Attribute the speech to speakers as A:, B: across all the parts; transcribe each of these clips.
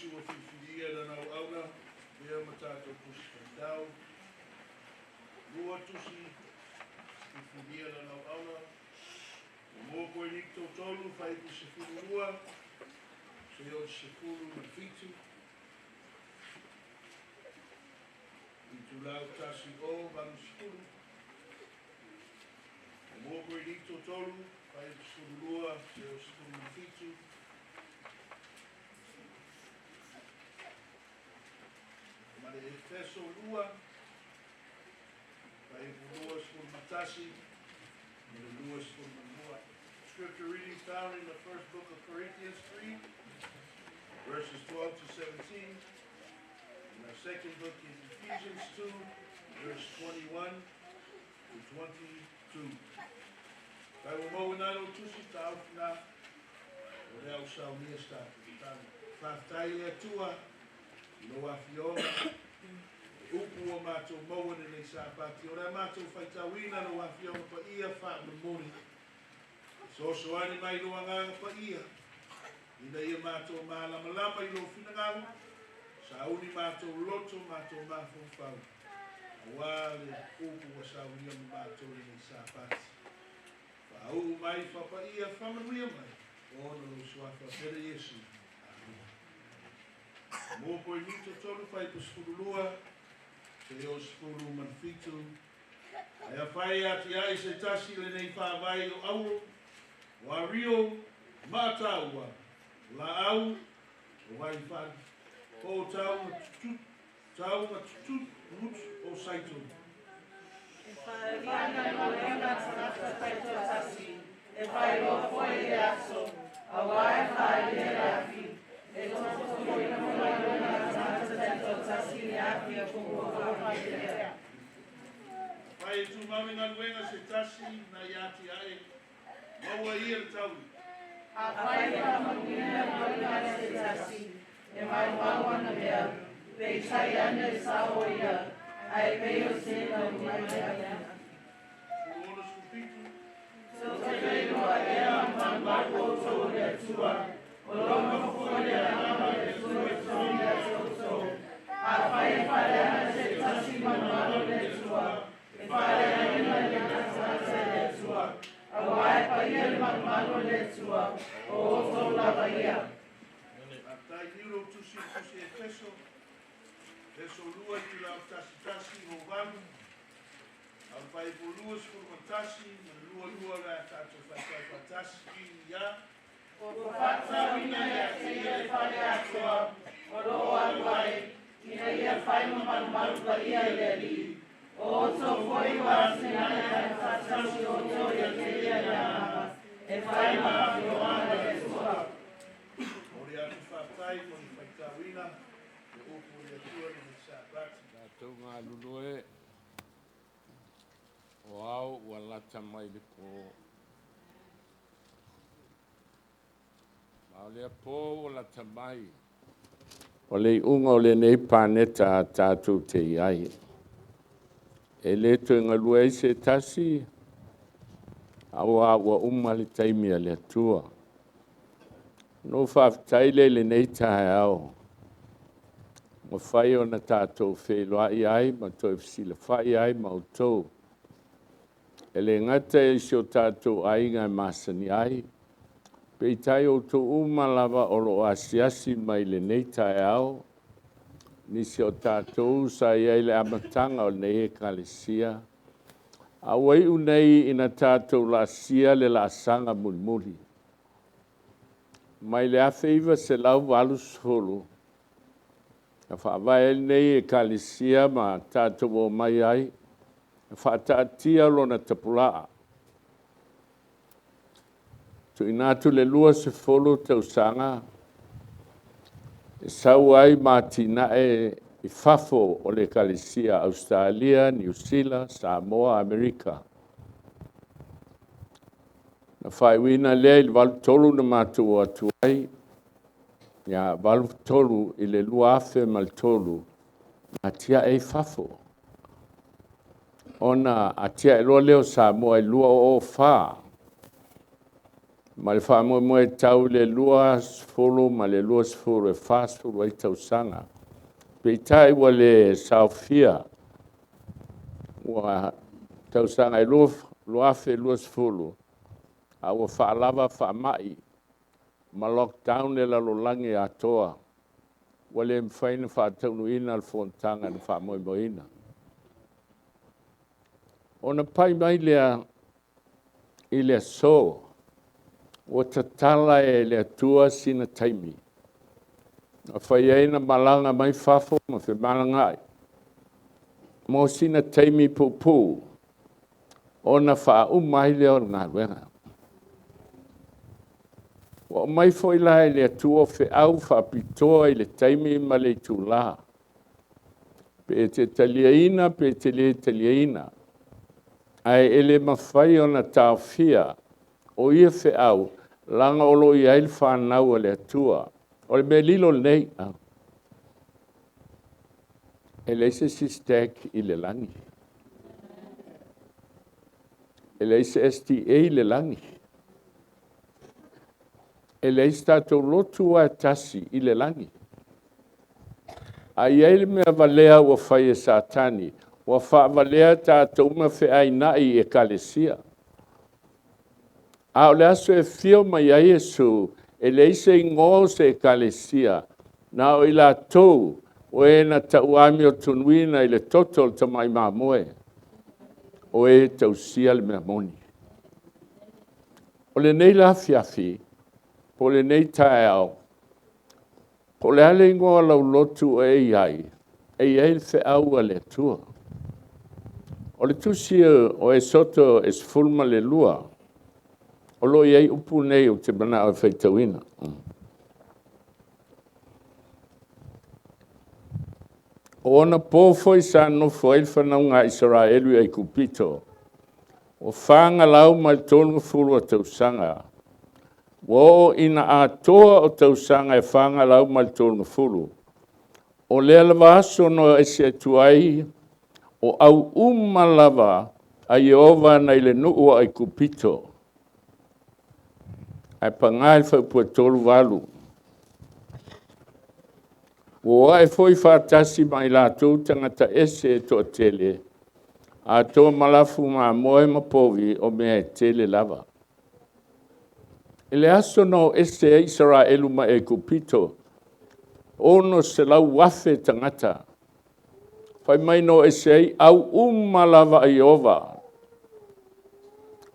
A: Tusi ua filifilia e lana auauna, avea ma tatou Tusi Faitau. Lua Tusi filifilia e lana auauna, 1 Korinito 3, fuaiupu 12, seia oo i le 17. Itulau 10, 80. 1 Korinito 3, fuaiupu 12, seia oo i le 17. Ma le Efeso 2, fuaiupu 21 ma le 22. Scripture reading found in the first book of Corinthians 3, verses 12 to 17. And our second book is Ephesians 2, verse 21 to 22. Kai ua maua nā lou tusi taofi na, o lea ua saunia se tatou tatalo. Faafetai i le Atua i lou afioga, e upu ua matou maua lenei Sapati, o le a matou faitauina lou afioga paia faamomoli. Fesoasoani mai lou agaga paia, ina ia matou malamalama i lou finagalo, sauni matou loto, matou mafaufau, auā le upu ua saunia ma matou lenei Sapati. Faauu mai, faapaia, faamanuia mai, ona o lou suafa pele Iesu. Amene. 1 Korinito 3, fuaiupu 12, seia oo i le 17. Ae afai e atiae se tasi i lenei faavae o auro, o ario, o maataua, o laau, o vaifale, po o tauga tutugutu o Saitoni.
B: E fai galuega a tagata taitoatasi, e fai loa foi i le aso, auā e faaalia e le afi. E tofotofoina foi galuega a tagata taitoatasi i le afi po ua faafitalia.
A: Afai e tumau i galuega se tasi na ia atiae, maua e ia le taui.
B: Afai e faamanuiaina galuega a se tasi, e maumau ana mea, peitai ane e sao o ia, ae pei o se na umia le afi.
A: 16, 17.
B: Tou te le iloa ea o malumalu outou o le Atua, o lona foi le agaga o le Atua i totonu ia te outou. Afai e faaleaga se tasi malumalu o le Atua, e faaleagaina lena tagata e le Atua, auā e paia le malumalu o le Atua, o outou lava ia.
A: Faafetai liliu lou tusi i le tusi Efeso, Efeso 2, itulau 11 o 8, a o le fuaiupu 21 ma le 22 o le a tatou faitau faatasi ia.
B: Ua faatatauina ia te ia le fale atoa o lo o alu ai, ina ia fai ma malumalu paia i le Alii. O outou foi ua atinae ai faatasi outou ia te ia i le agaga, e fai ma afioaga i le Atua.
A: Momoli atu faafetai mo le faitauina o upu o le Atua i lenei Sapati.
C: Tatou galulue o ao ua lata mai le pō. Ma o lea pō ua lata mai, o le iuga o lenei paneta a tatou te i ai. E le toe galue ai se tasi, auā ua uma le taimi a le Atua. Ona ou faafetai lea i lenei taeao, mafai ona tatou feiloai ai ma toe fesilafai ai ma outou. E le gata i si o tatou aiga e masani ai, peitai o outou uma lava o lo o asiasi mai i lenei taeao, nisi o tatou sa i ai i le amataga o lenei Ekalesia, a ua iu nei ina tatou laasia le laasaga mulimuli. Mai le 1980, na faavae ai lenei Ekalesia ma tatou omai ai, e faataatia lona tapulaa. Tuuina atu le 20 tausaga e sau ai ma atinae i fafo o le Ekalesia, Ausetalia, Niu Sila, Samoa, Amerika. Na faaiuina lea i le 83 na matou o atu ai, ia 83 i le 2003, na atiae ai fafo. Ona atiae loa lea o Samoa i le 2004. Ma le faamoemoe tau i le 20 ma le 20 e 40 ai tausaga. Peitai ua le saofia ua tausaga e 2020, a ua faalava faamai ma lockdown le lalolagi atoa, ua le mafai ona faataunuuina le fonotaga na faamoemoeina. Ona pai mai lea i le aso, ua tatala e le Atua sina taimi na fai ai na malaga mai fafo ma femalagaai mo sina taimi puupuu ona faauma ai lea o le galuega. Ua aumai foi la e le Atua feau faapitoa i le taimi ma le itula, pe te taliaina pe te le taliaina, ae e le mafai ona taofia o ia feau, leaga o lo o i ai le fanau a le Atua. O le mea lilo lenei, e leai se isi STEC i le lagi, e leai se STA i le lagi, e leai se tatou lotu lava e tasi i le lagi. A i ai le mea valea ua fai e Satani, ua faavalea tatou ma feainai i ekalesia. A o le aso e afio mai ai Iesu, e leai se igoa o se ekalesia, na o i latou o e na tauamiotonuina i le toto o le tamai mamoe, o e tausia le mea moni. O lenei la afiafi, po o lenei taeao, po o le a le igoa o lau lotu o e i ai, e i ai le feau a le Atua. O le tusi o Esoto e 12, o lo o i ai upu nei ou te manao e faitauina. O ona po foi sa nonofo ai le fanauga a Isaraelu i Aikupito, ua 400 ma le 30 o tausaga, ua oo ina atoa o tausaga e 430, o lea lava aso na o ese atu ai o au uma lava a Ieova nai le nuu o Aikupito. Ae paga i le fuaiupu e 38, ua o ae foi faatasi ma i latou tagata ese e toatele, atoa ma lafu mamoe ma povi, o mea e tele lava. I le aso na o ese ai Isaraelu mai Aikupito, 600,000 tagata. Fai mai na o ese ai au uma lava a Ieova,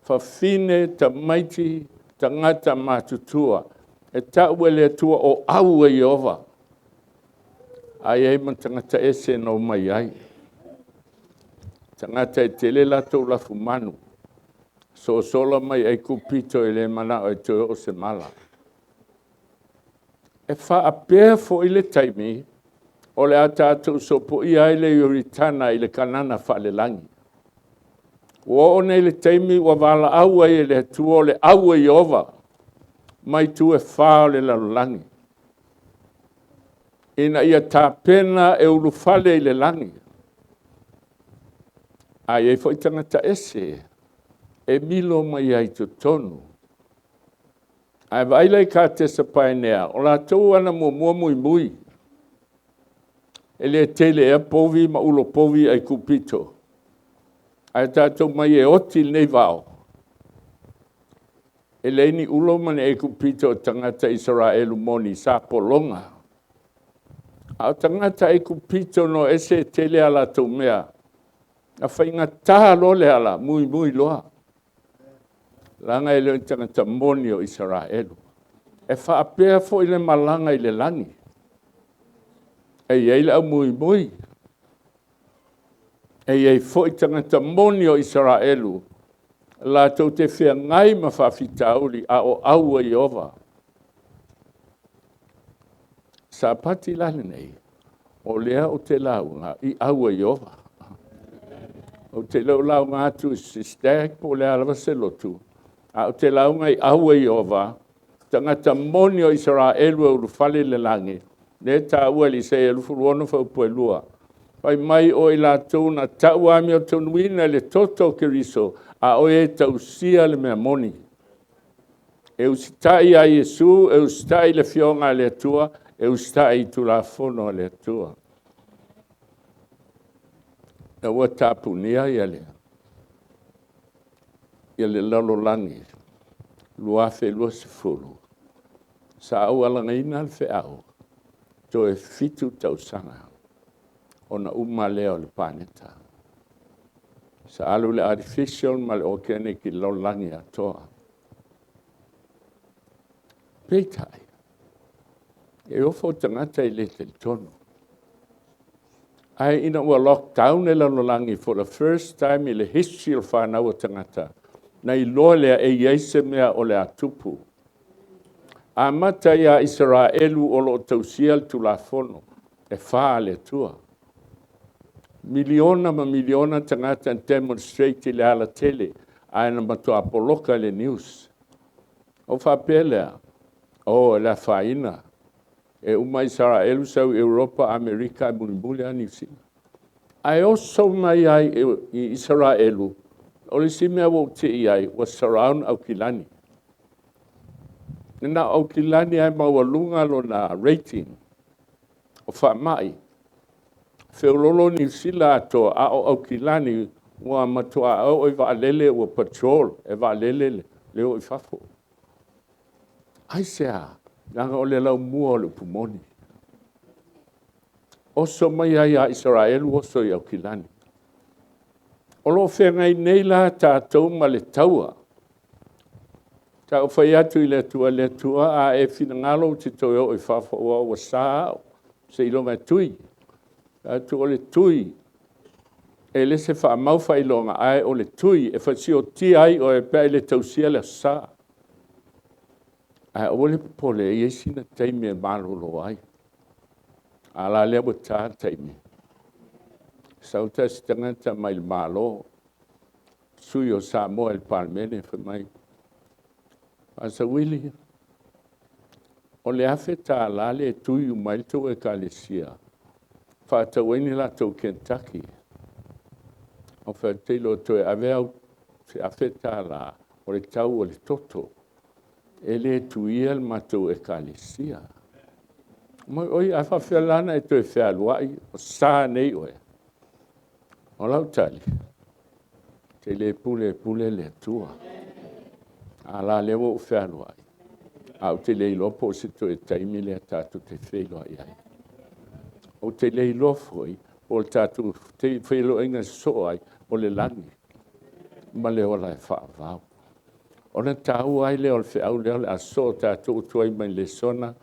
C: fafine, tamaiti, tagata matutua, e tau e le Atua o au a Ieova. Ai ai ma tagata ese na omai ai. Tagata e tele latou lafumanu, sosola mai Aikupito e le manao e toe oo se mala. E faapea foi le taimi o le a tatou sopoia ai le Ioritana i le Kanana faalelagi. Ua oo nei i le taimi ua valaau ai e le Atua o le au a Ieova mai itu e fa o le lalolagi, ina ia tapena e ulufale i le lagi. A i ai foi tagata ese e milo mai ai i totonu. Ae vaai la i Katesa Paenea, o latou ana muamua muimui, e le tele ea povi ma ulo povi i Aikupito, ae tatou mai e oti lenei vao, e leai ni ulo ma ni Aikupito o tagata Isaraelu moni sa pologa. A o tagata Aikupito no ese e tele a latou mea, na faigata loa le ala, muimui loa. Leaga e le o ni tagata moni o Isaraelu. E faapea foi le malaga i le lagi, e i ai le aumuimui, e i ai foi tagata moni o Isaraelu, latou te feagai ma faafitauli, a o au a Ieova. Sapati la lenei, o lea ou te lauga i au a Ieova. Ou te le o lauga atu i se STEC po o le a lava se lotu, a ou te lauga i au a Ieova, tagata moni o Isaraelu e ulufale i le lagi, lea e taua e Isaia 26 fuaiupu 2. Fai mai o i latou na tau amiotonu le toto o Keriso, a o e tausia le mea moni. E usitai ia Iesu, e usitai i le Afioga a le Atua, e usitai i Tulafono a le Atua. Ina ua tapunia le lalolagi 2020, sa ou alagaina le feau, toe 7 tausaga ona uma lea o le paneta. Sa alu le artificial ma le organic i le lalolagi atoa. Peitai, e ofo tagata e le talitonu. Ae ina ua lockdown le lalolagi for the first time i le history o le fanau a tagata, na iloa lea e i ai se mea o le a tupu. Amata ia Isaraelu o lo o tausia le Tulafono e fa a le Atua. Miliona ma miliona tagata na demonstrate i le alatele, ae na matua poloka i le news. Ona ou faapea lea, o e le afaina, e uma Isaraelu sau i Europa, Amerika, ae mulimuli lava Niu Sila. Ae oso mai ai i Isaraelu, o le isi mea ua ou tei ai, ua surround Aukilani. Na o Aukilani lava e maualuga lona rating o faamai. Feololo Niu Sila atoa, a o Aukilani ua matua oo i vaalele ua patrol e vaalele le o i fafo. Aisea? Leaga o le laumua o le upu moni. Oso mai ai ia Isaraelu, oso i Aukilani. O lo o feagai nei la tatou ma le taua. Sa ou fai atu i le Atua, le Atua, a e finagalo ou te toe oo i fafo aua ua sa au, seiloga e tui. Fai atu o le tui, e le se faamau faailoga, ae o le tui e fasiotia ai oe pe a e le tausia le Aso Sa. Ae aua le popole e i ai sina taimi e malolo ai. A la lea ua ta le taimi. Sau tasi tagata mai le Malo, sui o Samoa i le Palemene, fai mai, Pasa Uili, o le $1,000 lea e tui uma ai le tou Ekalesia, faatau ai ni latou Kentucky. Ou fai atu, ou te iloa toe ave au se $1,000 o le tau o le toto. E le tuia le matou Ekalesia. Oi, a faapefea la ona e toe fealuai o sa nei oe? O lau tali, ou te le pule e pule le Atua. A la lea ua ou fealuai, ae ou te le iloa po o se toe taimi lea tatou te feiloai ai. Ou te le iloa foi po o le tatou feiloaiga sosoo ai o le lagi ma le ola e faavavau. Ona taua ai lea o le feau lea o le a sosoo tatou atu ai ma le lesona,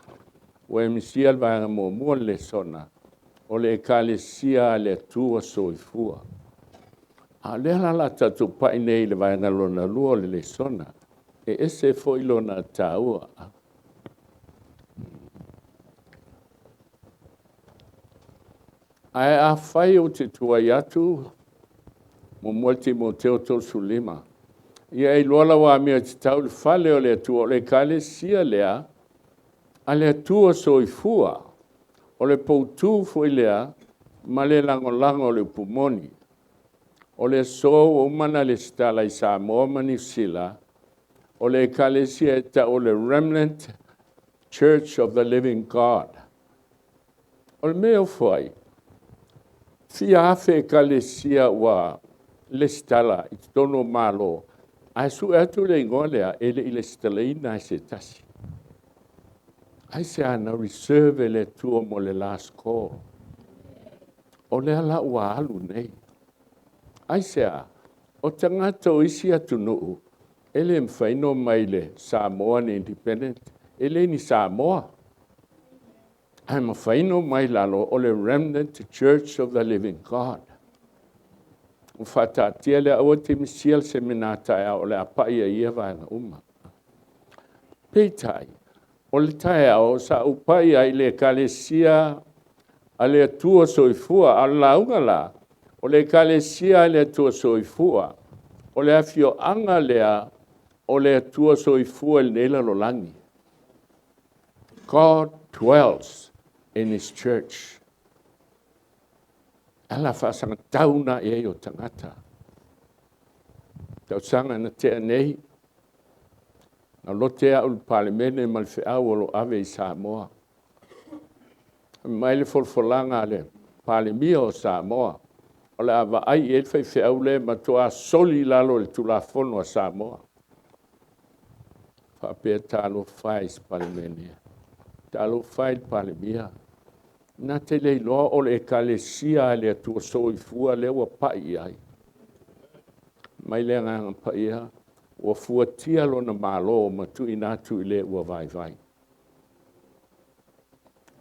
C: ua e misia le vaega muamua o le lesona, o le Ekalesia a le Atua Soifua. A o lea la o le a tatou pai nei i le vaega lona lua o le lesona, e ese foi lona taua. Ae afai ou te tuai atu, 1 Timoteo 35, ia e iloa lau amio e tatau i le fale o le Atua, o le Ekalesia lea a le Atua Soifua, o le poutu foi lea ma le lagolago o le upu moni. O le aso ua uma ona lesitala i Samoa ma Niu Sila, o le Ekalesia e tau o le Remnant Church of the Living God. O le mea e ofo ai, fia afe Ekalesia ua lesitala i totonu o Malo, ae sue atu le igoa lea e le i lesitalaina e se tasi. Aisea na reserve e le Atua mo le last call? O lea la ua alu nei. Aisea? O tagata o isi atunuu e le mafai ona omai i le Samoan Independent, e le ni Samoa. Ae mafai ona omai i lalo o le Remnant Church of the Living God. Ua faataatia lea, aua te misia le semina taeao o le a pai ai ia vaega uma. Peitai, o le taeao sa ou pai ai i le Ekalesia a le Atua Soifua, a o le lauga la, o le Ekalesia a le Atua Soifua, o le afioaga lea o le Atua Soifua i lenei lalolagi. God dwells in His church. Ala faasagatau na i ai o tagata. Tausaga na tea nei, Na lote au i le Palemene ma le feau o lo o ave i Samoa. Fai mai le folafolaga a le Palemia o Samoa, o le a vaai i ai le faifeau lea e matuā soli i lalo o le Tulafono a Samoa. Faapea, talofa e i se Palemene, talofa e i le Palemia, na te le iloa o le Ekalesia a le Atua Soifua lea ua pai i ai. Mai le Agaga Paia, ua fuatia lona Malo ma tuuina atu i le ua vaivai.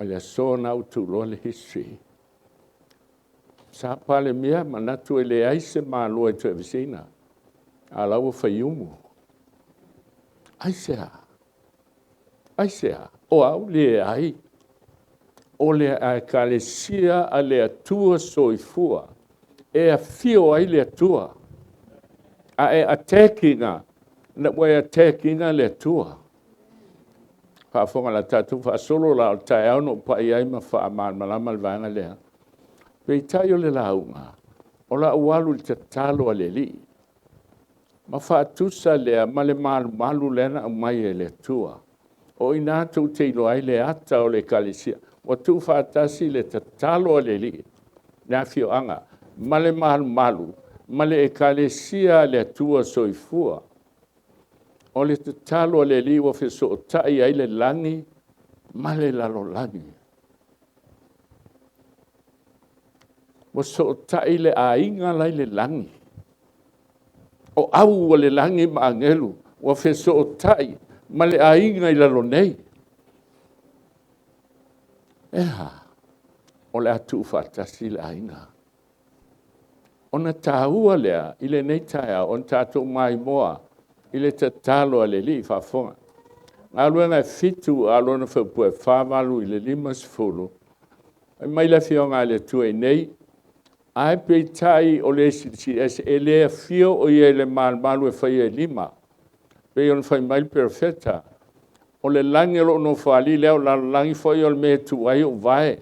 C: O le aso lena ua tuuloa le history. Sa Palemia manatu e leai se Malo e toe aveseina, a o la ua faiumu. Aisea? Aisea? O au? Leai. O le Ekalesia a le Atua Soifua e afio ai le Atua, a e attack ina, ua e attack ina le Atua. Faafofoga la tatou faasolo la o le taeao na ou pai ai ma faamalamalama le vaega lea. Peitai o le lauga, o lau alu i le tatalo a le Alii, ma faatusa lea ma le malumalu lea na aumai e le Atua. O i ina tou te iloa ai le ata o le Ekalesia, ua tuufaatasi le tatalo a le Alii, le afioaga, ma le malumalu, ma le Ekalesia a le Atua Soifua. O le tatalo a le Alii ua fesootai ai le lagi ma le lalolagi. Ua sootai le aiga la e i le lagi, o au o le lagi ma agelu, ua fesootai ma le aiga i lalo nei. E a? O le a tuufaatasi le aiga. Ona taua lea i lenei taeao ona tatou maimoa i le tatalo a le Alii. Faafofoga. Galuega e 7 a o lona faaupuga e 48 i le 50, fai mai le Afioga a le Atua i inei, ae peitai o le Silisili Ese, e le afio o ia i le malumalu e faia e lima, pei ona fai mai le perofeta, o le lagi o lou nofoalii lea, o le lalolagi foi o le mea e tu ai ou vae.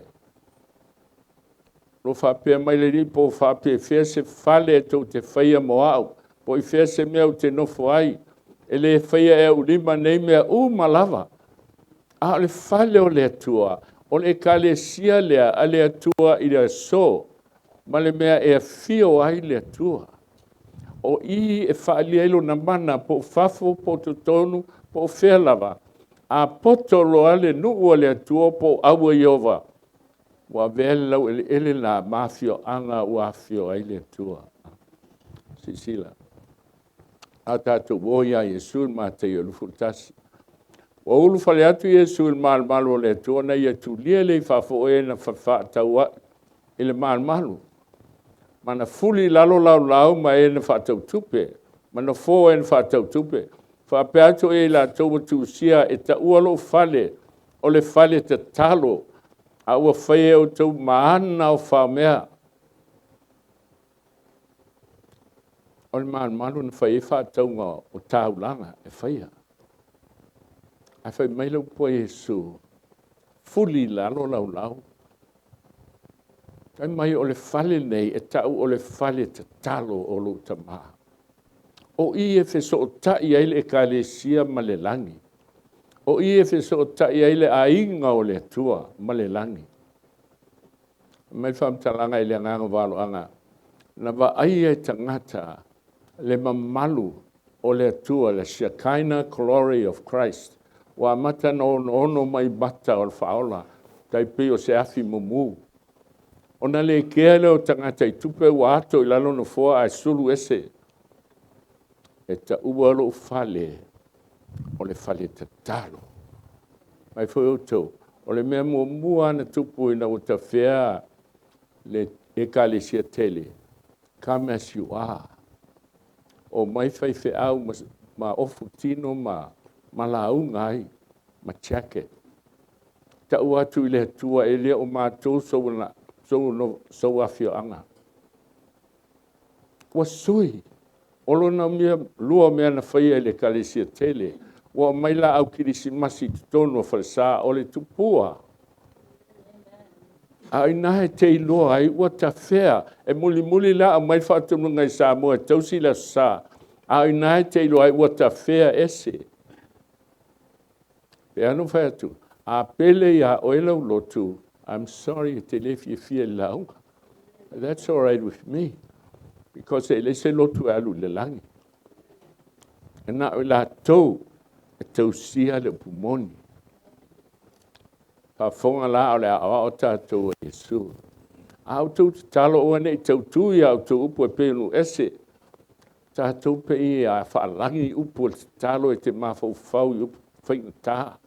C: O lo o faapea mai le Alii, po o faapefea se fale tou te faia mo au, po o i fea se mea ou te nofo ai, e le faia e au lima nei mea uma lava. A o le fale o le Atua, o le Ekalesia lea a le Atua i le aso, ma le mea e afio ai le Atua. O i e faaalia ai lona mana, po o fafo po o totonu po o fea lava, a poto loa le nuu a le Atua po o au a Ieova, ua avea le laueleele la ma afioaga ua afifio ai le Atua. Silasila, a tatou o ia Iesu i Mataio 21. Ua ulufale atu Iesu i le malumalu o le Atua, na ia tulia lea i fafo o e na fefaatauai i le malumalu, ma na fuli i lalo laulau ma e na faatautupe, ma nofo e na faatautupe. Faapea atu o ia i latou ua tusia e taua lou fale o le fale tatalo, a ua faia e outou ma ana o faomea. O le malumalu na fai ai faatauga o taulaga e faia. Ae fai mai le upu a Iesu, fuli i lalo laulau. Fai mai o le fale lenei e tau o le fale tatalo o lou tama. O i e fesootai ai le Ekalesia ma le lagi. O i e fesootai ai le aiga o le Atua ma le lagi. Mai faamatalaga i le agaga valoaga, na vaaia e tagata le mamalu o le Atua, le Shekinah glory of Christ, ua amata na onoono mai mata o le faaola, tai pei o se afi mumu. Ona le kea lea o tagata i tupe ua ato i lalo nofoa ae sulu ese. E taua lou fale o le fale tatalo. Mai foi outou, o le mea muamua na tupu ina ua tafea le Ekalesia tele, come as you are. O mai faifeau ma ofu tino ma lauga ai, ma jacket. Tau atu i le Atua e le o matou sou afioaga. Ua sui. O lona mea lua mea na faia i le Ekalesia tele, ua aumai laau kerisimasi i totonu o falesa o le tupua. A o ina e te iloa ai ua tafea, e mulimuli la aumai faatonuga i Samoa e tausi le Aso Sa, a o ina e te iloa ai ua tafea ese. Pe a na ou fai atu, a pele iā oe lau lotu, I'm sorry e te le fiafia i le lauga. But that's all right with me, because e leai se lotu e alu i le lagi. E na o i latou e tausia le upu moni. Faafofoga la o le aoao tatou e Iesu. A outou tatalo aua ne i tautu i a outou upu e pei o nuu ese, tatou pei a faalagi upu o le tatalo e te mafaufau i upu faigata.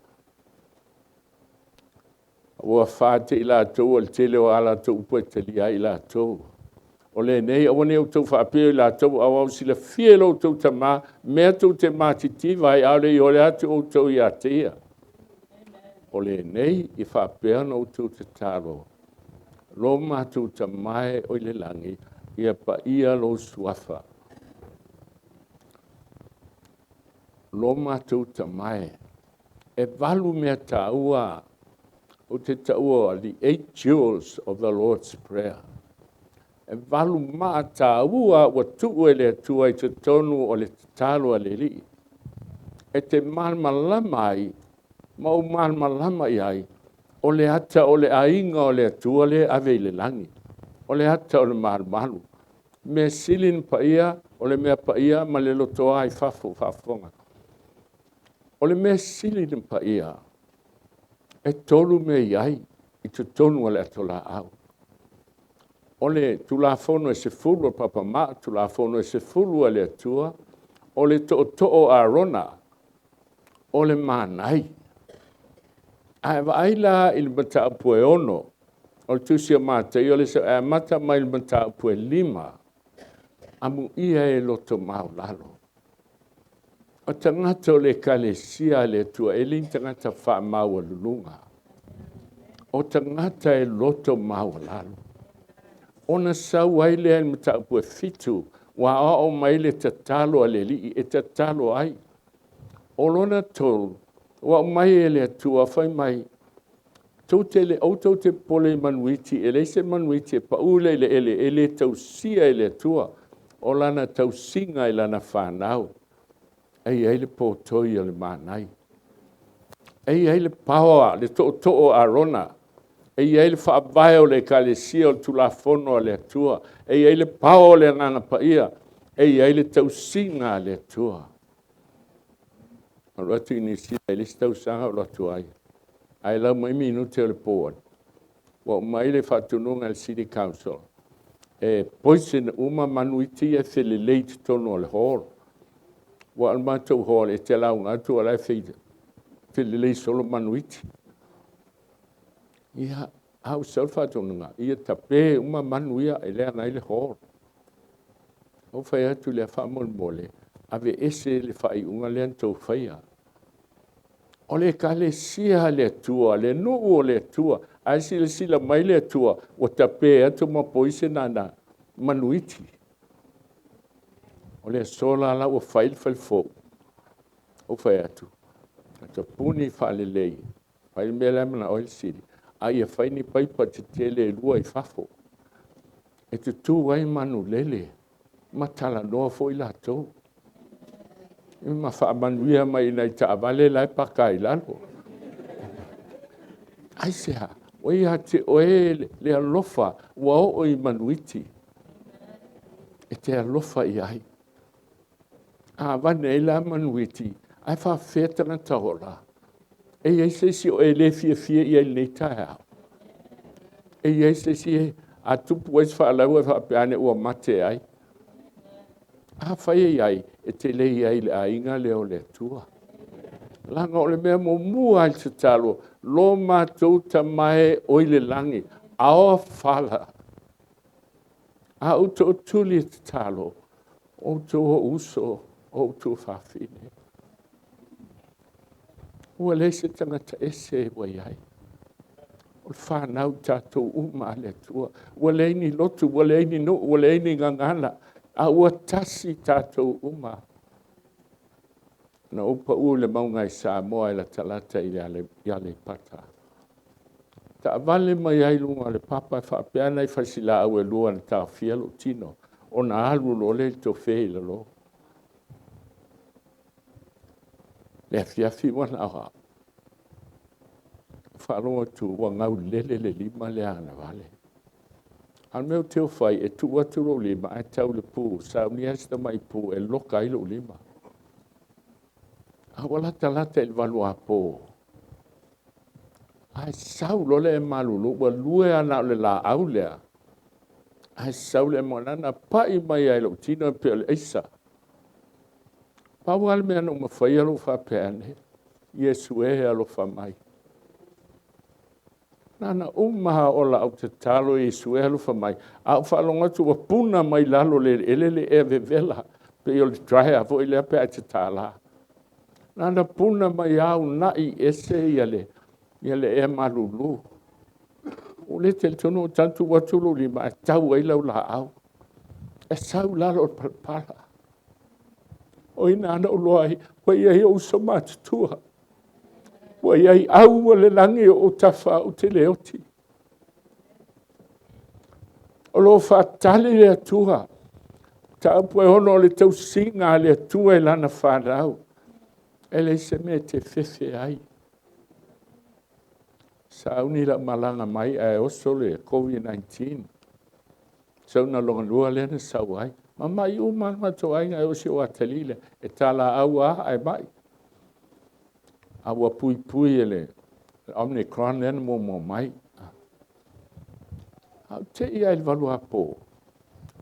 C: Ua fa te i latou o le tele o a latou upu e talia ai i latou. O lenei, aua ne i outou faapea o i latou aoao silafia e lo outou Tama mea tou te matitiva ai, a o le i ole atu outou ia te ia. O lenei e faapea ona outou tatalo, lo matou Tama e oi le lagi, ia paia lou suafa. Lo matou Tama e. E 8 mea taua ou te taua the 8 jewels of the Lord's Prayer. E 8 maa taua ua tuu e le Atua i totonu o le tatalo a le Alii. E te malamalama ai ma ou malamalama i ai, o le ata o le aiga o le Atua lea e ave i le lagi. O le ata o le malumalu. Mea sili na paia, o le mea paia ma le lotoa i fafo faafofoga. O le mea sili na paia, e 3 mea i ai i totonu o le atolaau. O le Tulafono e 10 a Papa Maa, Tulafono e 10 a le Atua, o le tootoo o Arona, o le manai. Ae vaai la i le mataupu e 6, o le tusi a Mataio le e amata mai le mataupu e 5, amuia e loto maulalo. O tagata o le Ekalesia a le Atua, e le ni tagata faamaualuluga. O tagata e loto maualalo. Ona sau ai lea i le mataupu e 7, ua aoao mai le tatalo a le Alii e tatalo ai. O lona 3, ua aumai e le Atua fai mai, outou te popole i manuiti, e leai se manuiti e pau le eleele, e le tausia e le Atua. O lana tausiga i lana fanau. E i ai le potoi o le manai. E i ai le paoa, le tootoo o Arona. E i ai le faavae o le Ekalesia o le Tulafono a le Atua. E i ai le paoa o le Agaga Paia. E i ai le tausiga a le Atua. Alu atu i Niu Sila i le isi tausaga o alu atu ai. Ae lau mai minute o le board, ua aumai le faatonuga e le City Council, e poison uma manuiti ia e felelei i totonu o le hall. Ua o le matou hall e te lauga atu o la e felelei solo manuiti. Ia, a ua sau le faatonuga, ia tape uma manu ia e leaga ai le hall. Ou fai atu lea faamolemole, ave ese le faaiuga lea na tou faia. O le Ekalesia a le Atua, le nuu o le Atua, ae silasila mai le Atua, ua tape atu ma poise nana manuiti. O le aso la la ua fai le falefou, ou fai atu, tapuni faalelei, fai le mea la e manao ai le sili, a ia fai ni paipa tetele e 2 i fafo, e tutu ai manulele, ma talanoa foi latou. Ma faamanuia mai nai taavale la e paka ai lalo. Aisea? Ua ia te oe le alofa ua oo i manuiti e te alofa i ai. A avane ai la manuiti, ae faafefea tagata ola. E i ai se isi o e le fiafia i ai i lenei taeao. E i ai se isi a tupu ai se faalaua e faapea ane ua mate ai. A fai e i ai, e te le i ai i le aiga lea o le Atua. Laga o le mea muamua i le tatalo, lo matou Tama e oi le lagi, our Father. A outou tuli e tatalo, outou o uso, outou fafine. Ua leai se tagata ese ua i ai. O le fanau tatou uma a le Atua. Ua leai ni lotu, ua leai ni nuu, ua leai ni gagana, a ua tasi tatou uma. Na ou pau i le mauga i Samoa e latalata i Aleipata. Taavale mai ai luga o le papa e faapea nai fasilaau e 2 na taofia lou tino, ona alu loa lea i le tofe i lalo. Le afiafi ua na o au. Faalogo atu ua gaulele le lima lea agavale. A o le mea ou te o fai, e tuu atu lou lima ae tau i le pu, saunia si tamai pu e loka ai lou lima. A ua latalata i le 8 apo, ae sau loa le ea malulu, ua lue lava na o le laau lea, ae sau le ea na pai mai lava i lou tino e pei o le aisa. Pau lava le mea na ou mafaia lou faapea ane, Iesu e alofa mai. Na ona uma lava o lau tatalo, Iesu e alofa mai, a ou faalogo atu ua puna mai lalo o le eleele le ea vevela, pei o le dryer foi lea pe a e tatala. Na ona puna mai lava unai ese ia le ea malulu. Ua le talitonu ua talu ona tuu atu lou lima ae tau ai lau laau. E sau i lalo o le palapala. O i ina na ou iloa ai ua i ai ou uso matutua. Ua i ai au o le lagi o ou tafa ou te le oti. O lo o faatali le Atua. Mataupu e 6 o le tausiga a le Atua i lana fanau. E leai se mea e te fefe ai. Sauni lau malaga mai ae oso le COVID-19. Sau na lona lua lea na sau ai. Ma mai uma lava le matou aiga, e oo i si ou atalii lea, e talaau lava ae mai. A ua puipui e le Omicron lea na muamua mai. A ou te i lava i le 8 apo,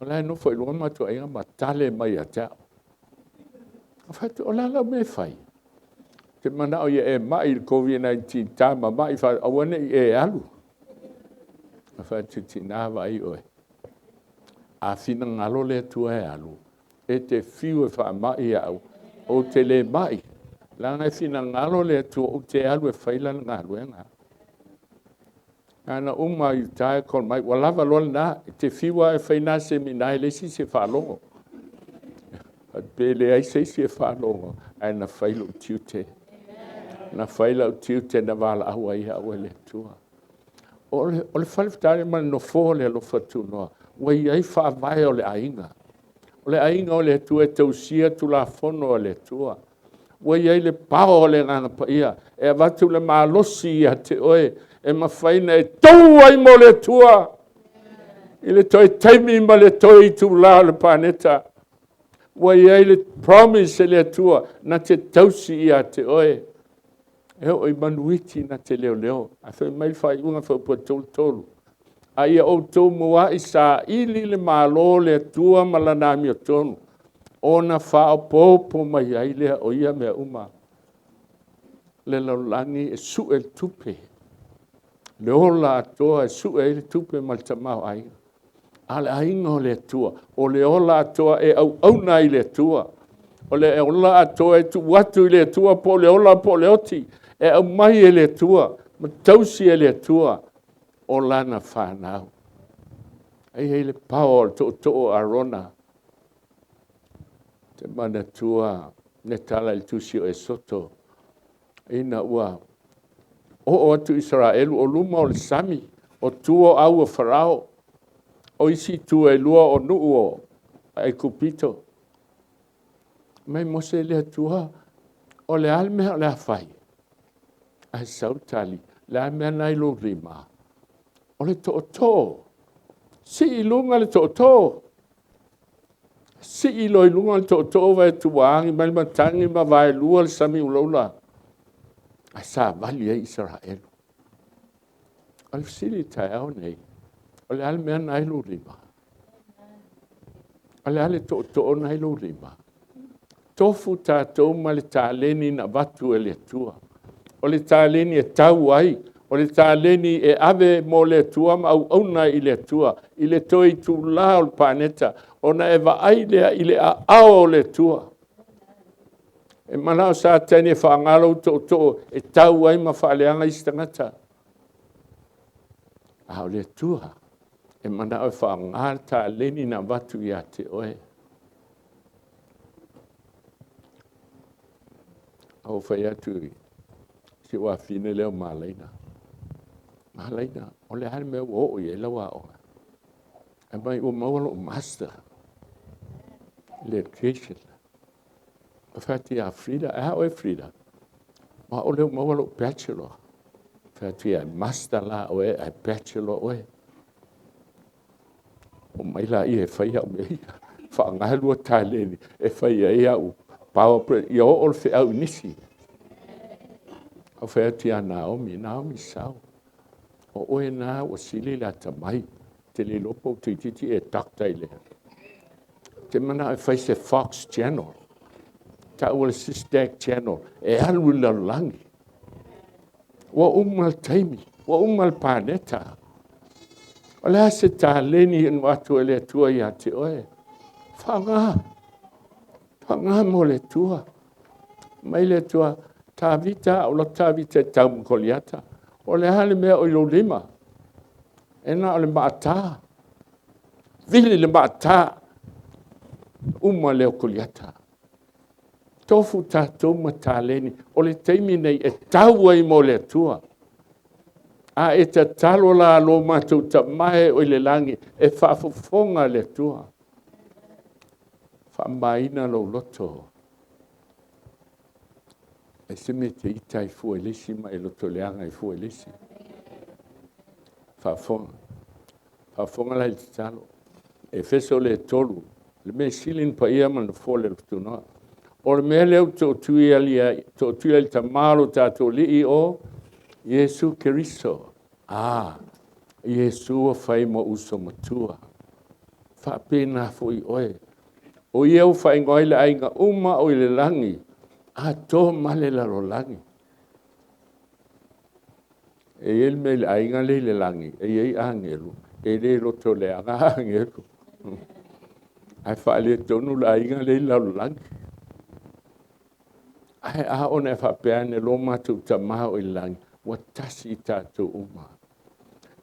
C: o la e nofo i luga le matou aiga ma tale mai ia te au. Ou fai atu, o le a lau mea e fai? Ou te manao ia e mai i le COVID-19, ta mamai, aua ne i e alu. Ou fai atu, tina, vaai oe, a finagalo le Atua e alu, e te fiu e faamai au, ou te le mai, leaga e finagalo le Atua ou te alu e fai lana galuega. Na ona uma i uta e call mai, ua lava loa lena, e te fiu lava e fai na semina e leai se isi e faalogo. Pe leai se isi e faalogo, ae na fai lou tiute. Na fai lau tiute na valaau ai au e le Atua. O le fale ma le nofoa o le alofa tunoa, ua i ai faavae o le aiga. O le aiga o le Atua e tausia Tulafono a le Atua. Ua i ai le power o le Agaga Paia e avatu le malosi ia te oe e mafai ona e tu ai mo le Atua i le toe taimi ma le toe itula o le paneta. Ua i ai le promise e le Atua na te tausi ia te oe. E oo i manuiti na te leoleo. Ae fai mai le faaiuga fuaipua 33, a ia outou muai saili le Malo o le Atua ma lana amiotonu, ona faaopoopo mai ai lea o ia mea uma. Le lalolagi e sue le tupe, le ola atoa e sue ai le tupe ma le tamaoaiga. A o le aiga o le Atua, o le ola atoa e auauna ai i le Atua. O le ola atoa e tuu atu i le Atua, po o le ola po o le oti, e aumai e le Atua ma tausi e le Atua o lana fanau. E i ai le power o le tootoo o Arona. Ou te manatua le tala i le tusi o Esoto, ina ua oo atu Isaraelu o luma o le sami, o tua o au a Farao, o isi itu e lua o nuu o Aikupito. Mai Mose le Atua, o le a le mea o le a fai? Ae sau le tali, le a le mea lena i lou lima? O le tootoo. Sii i luga le tootoo. Sii loa i luga le tootoo, vaai atu ua agi mai le matagi ma vaelua le sami ulaula ae savali ai Isaraelu. O le fesili i le taeao nei, o le a le mea lena i lou lima? O le a le tootoo lena i lou lima? Tofu tatou ma le taleni na avatu e le Atua. O le taleni e tau ai, o le taleni e ave mo le Atua ma auauna i le Atua i le toe itula o le paneta, ona e vaai lea i le aao o le Atua. E manao Satani e faaaoga lou tootoo e tau ai ma faaleaga isi tagata. A o le Atua e manao e faaaoga le taleni na avatu ia te oe. A ou fai atu i si ou afafine lea o Malaina, Malaina, o le a le mea ua oo i ai lau aoga? Ae mai ua maua lou master i le education. Ou fai atu ia Frida, e a oe Frida? O au lea ua maua lou bachelor. Fai atu ia, master la oe, ae bachelor oe. Omai laia e fai au mea ia. Faaaoga lua taleni e fai ai au power, ia oo le feau i nisi. Ou fai atu ia Naomi, Naomi sau. O oe na ua sili le atamai. Te le iloa po o toeitiiti e doctor i le. Te manao e fai se Fox Channel. Taua le Sisdac Channel e alu i le lalolagi. Ua uma le taimi, ua uma le paneta. O le a se taleni e atu e le Atua ia te oe? Faaaoga, faaaoga mo le Atua. Mai le Atua, Tavita, o lo Tavita e tau ma Koliata. O le a le mea o i lou lima? E na o le maata. Vili le maata, uma lea o Koliata. Tofu tatou ma taleni, o le taimi nei e tau ai mo le Atua. A e tatalo la lo matou Tama e oi le lagi, e faafofoga le Atua. Faamamaina lou loto. E se mea e te ita ai fua i le isi ma e lotoleaga ai fua i le isi. Faafofoga. Faafofoga la i le tatalo. Efeso le 3, le mea sili na paia ma le nofoa o le Tunoa. O le mea lea ua tootui ai le Tama o lo tatou Alii o Iesu Keriso. A, Iesu ua fai ma uso matua. Faapena foi oe. O ia ua faaigoa ai le aiga uma o i le lagi, atoa ma le lalolagi. E i ai le mea i le aiga lea i le lagi, e i ai agelu, e le lotoleaga agelu. Ae faaletonu le aiga lea i le lalolagi. Ae a ona e faapea ane lo matou Tama o i le lagi, ua tasi i tatou uma.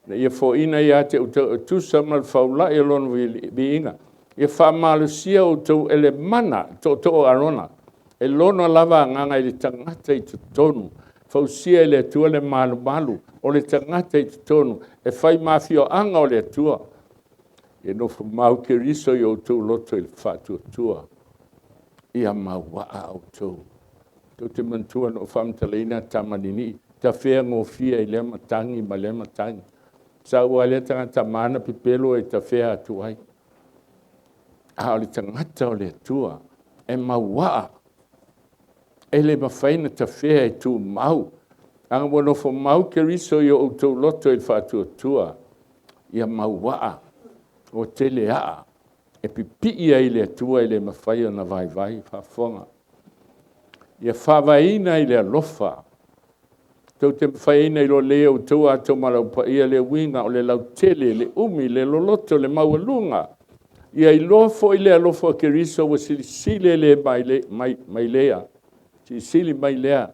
C: Na ia foaiina ia te outou e tusa ma le faulai o lona viiga, ia faamalosia outou e le mana tootoo o Arona, e lona lava agaga i le tagata i totonu, fausia e le Atua le malumalu o le tagata i totonu e fai ma afioaga o le Atua. Ia nofo mau Keriso i outou loto i le faatuatua, ia mauaa outou. Tou te manatua na ou faamatalaina Tamalilii, tafea gofie i lea matagi ma lea matagi. Sau lava lea tagata ma ana pepelo e tafea atu ai. A o le tagata o le Atua e mauaa, e le mafai ona tafea e tumau. Leaga ua nofo mau Keriso i o outou loto i le faatuatua, ia mauaa, ua tele aa e pipii ai i le Atua e le mafai ona vaivai. Faafofoga. Ia faavaeina i le alofa, tou te mafai ona iloa lelei e outou atomalau paia le uiga o le lautele, le umi, le loloto, le maualuga. Ia iloa foi le alofa o Keriso ua silisili le mai lea, silisili mai lea,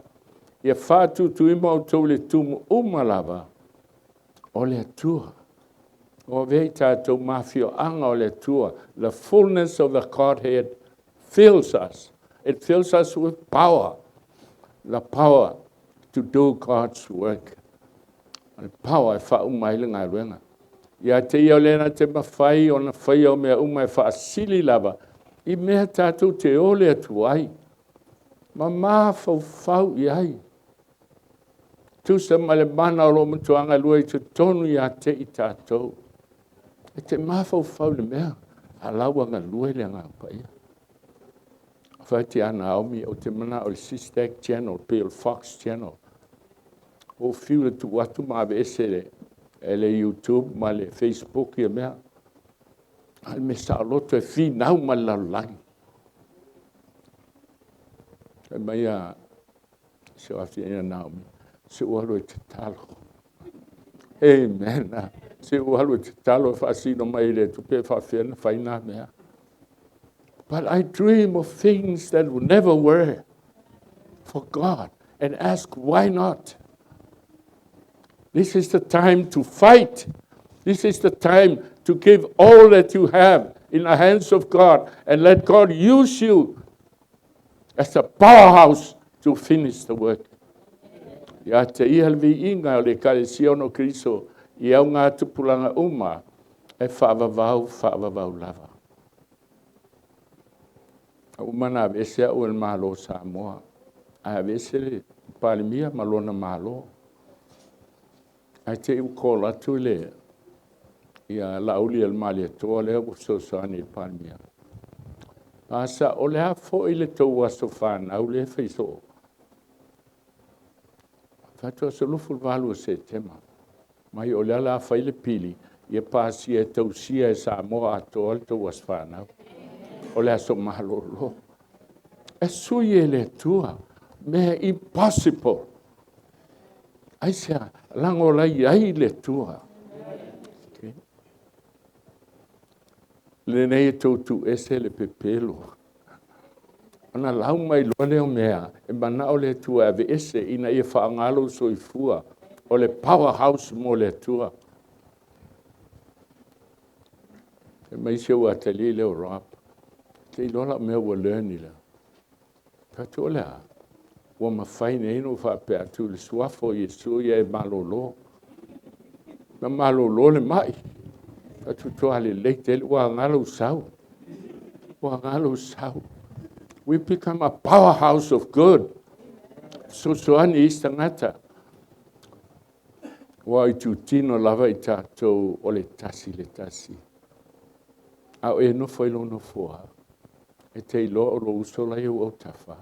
C: ia faatutuima outou i le tumu uma lava o le Atua. Ua avea i tatou ma afioaga o le Atua. The fullness of the Godhead fills us. It fills us with power. The power to do God's work. O le power e faauma ai le galuega. Ia te ia o lea na te mafai ona faia o mea uma e faasili lava i mea tatou te ole atu ai, ma mafaufau i ai. Tusa ma le mana o lo o matua galue i totonu ia te i tatou. E te mafaufau i le mea, a la ua galue le Agaga Paia. Fai atu ia Naomi, ou te manao i le Sisdac Channel, pe o le Fox Channel. Ua fiu le tuu atu ma aveese e le YouTube ma le Facebook ia mea. A o le mea saoloto e finau ma le lalolagi. Fai mai a si ou afioga Naomi, se ua alu e tatalo. Amen. Se ua alu e tatalo e faasino mai e le Atua pe faafefea ona fai na mea. But I dream of things that never were for God and ask why not. This is the time to fight. This is the time to give all that you have in the hands of God and let God use you as a powerhouse to finish the work. Ia te ia le viiga o le Ekalesia ona o Keriso i au ngā tupulaga uma e faavavau, faavavau lava. Uma na aveese au e le Malo o Samoa, ae aveese le Palemia ma lona Malo. Ae te i ua call atu le ia Laauli o le Malietoa lea ua fesoasoani i le Palemia. Pasa, o le a foi le tou aso fanau lea e fai soo? Fai atu aso 28 o Setema. Mai o lea o le a fai le pili, ia pasia e tausia e Samoa atoa le tou aso fanau. O le aso malolo. E sui e le Atua. Mea impossible. Aisea? Leaga o la e i ai le Atua. Okay. Lenei e tou tuuese le pepelo. Ona lau mai loa lea o mea e manao le Atua e aveese ina ia faaaoga lou soifua o le power house mo le Atua. Fai mai si ou atalii lea o Rob, te iloa lau mea ua learn i le. Fai atu o le a? Ua mafai nei ona ou faapea atu i le suafa o Iesu ia e malolo. Na malolo le mai. Fai atu toa lelei tele, ua aoga lou sau. Ua aoga lou sau. We become a powerhouse of good. Fesoasoani i isi tagata. Ua itutino lava i tatou o le tasi le tasi. A o e nofo i lou nofoa, e te iloa o lou uso la e i ou autafa,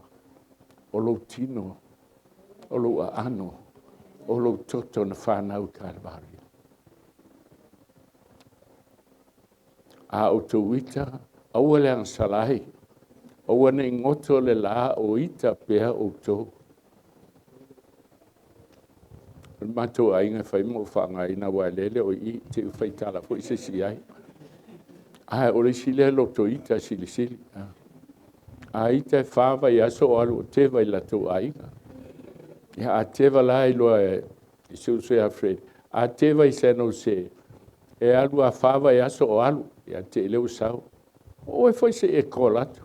C: o lou tino, o lou aano, o lou toto na fanau i Kalevare. A outou ita, aua le agasala ai, aua ne i goto le la o ita pea outou. O le matou aiga e fai ma ou faaaogaina, aua o lea e le o i i, te i ua faitala foi se isi i ai. Ae o le isi lea loto ita silisili. A ita e 4 vaiaso o alu o teva i latou aiga. Ia a teva la iloa e si ou uso ia Fred, a teva i San Jose, e alu a 4 vaiaso o alu, ia te i lea ua sau. O oe foi se i e call atu.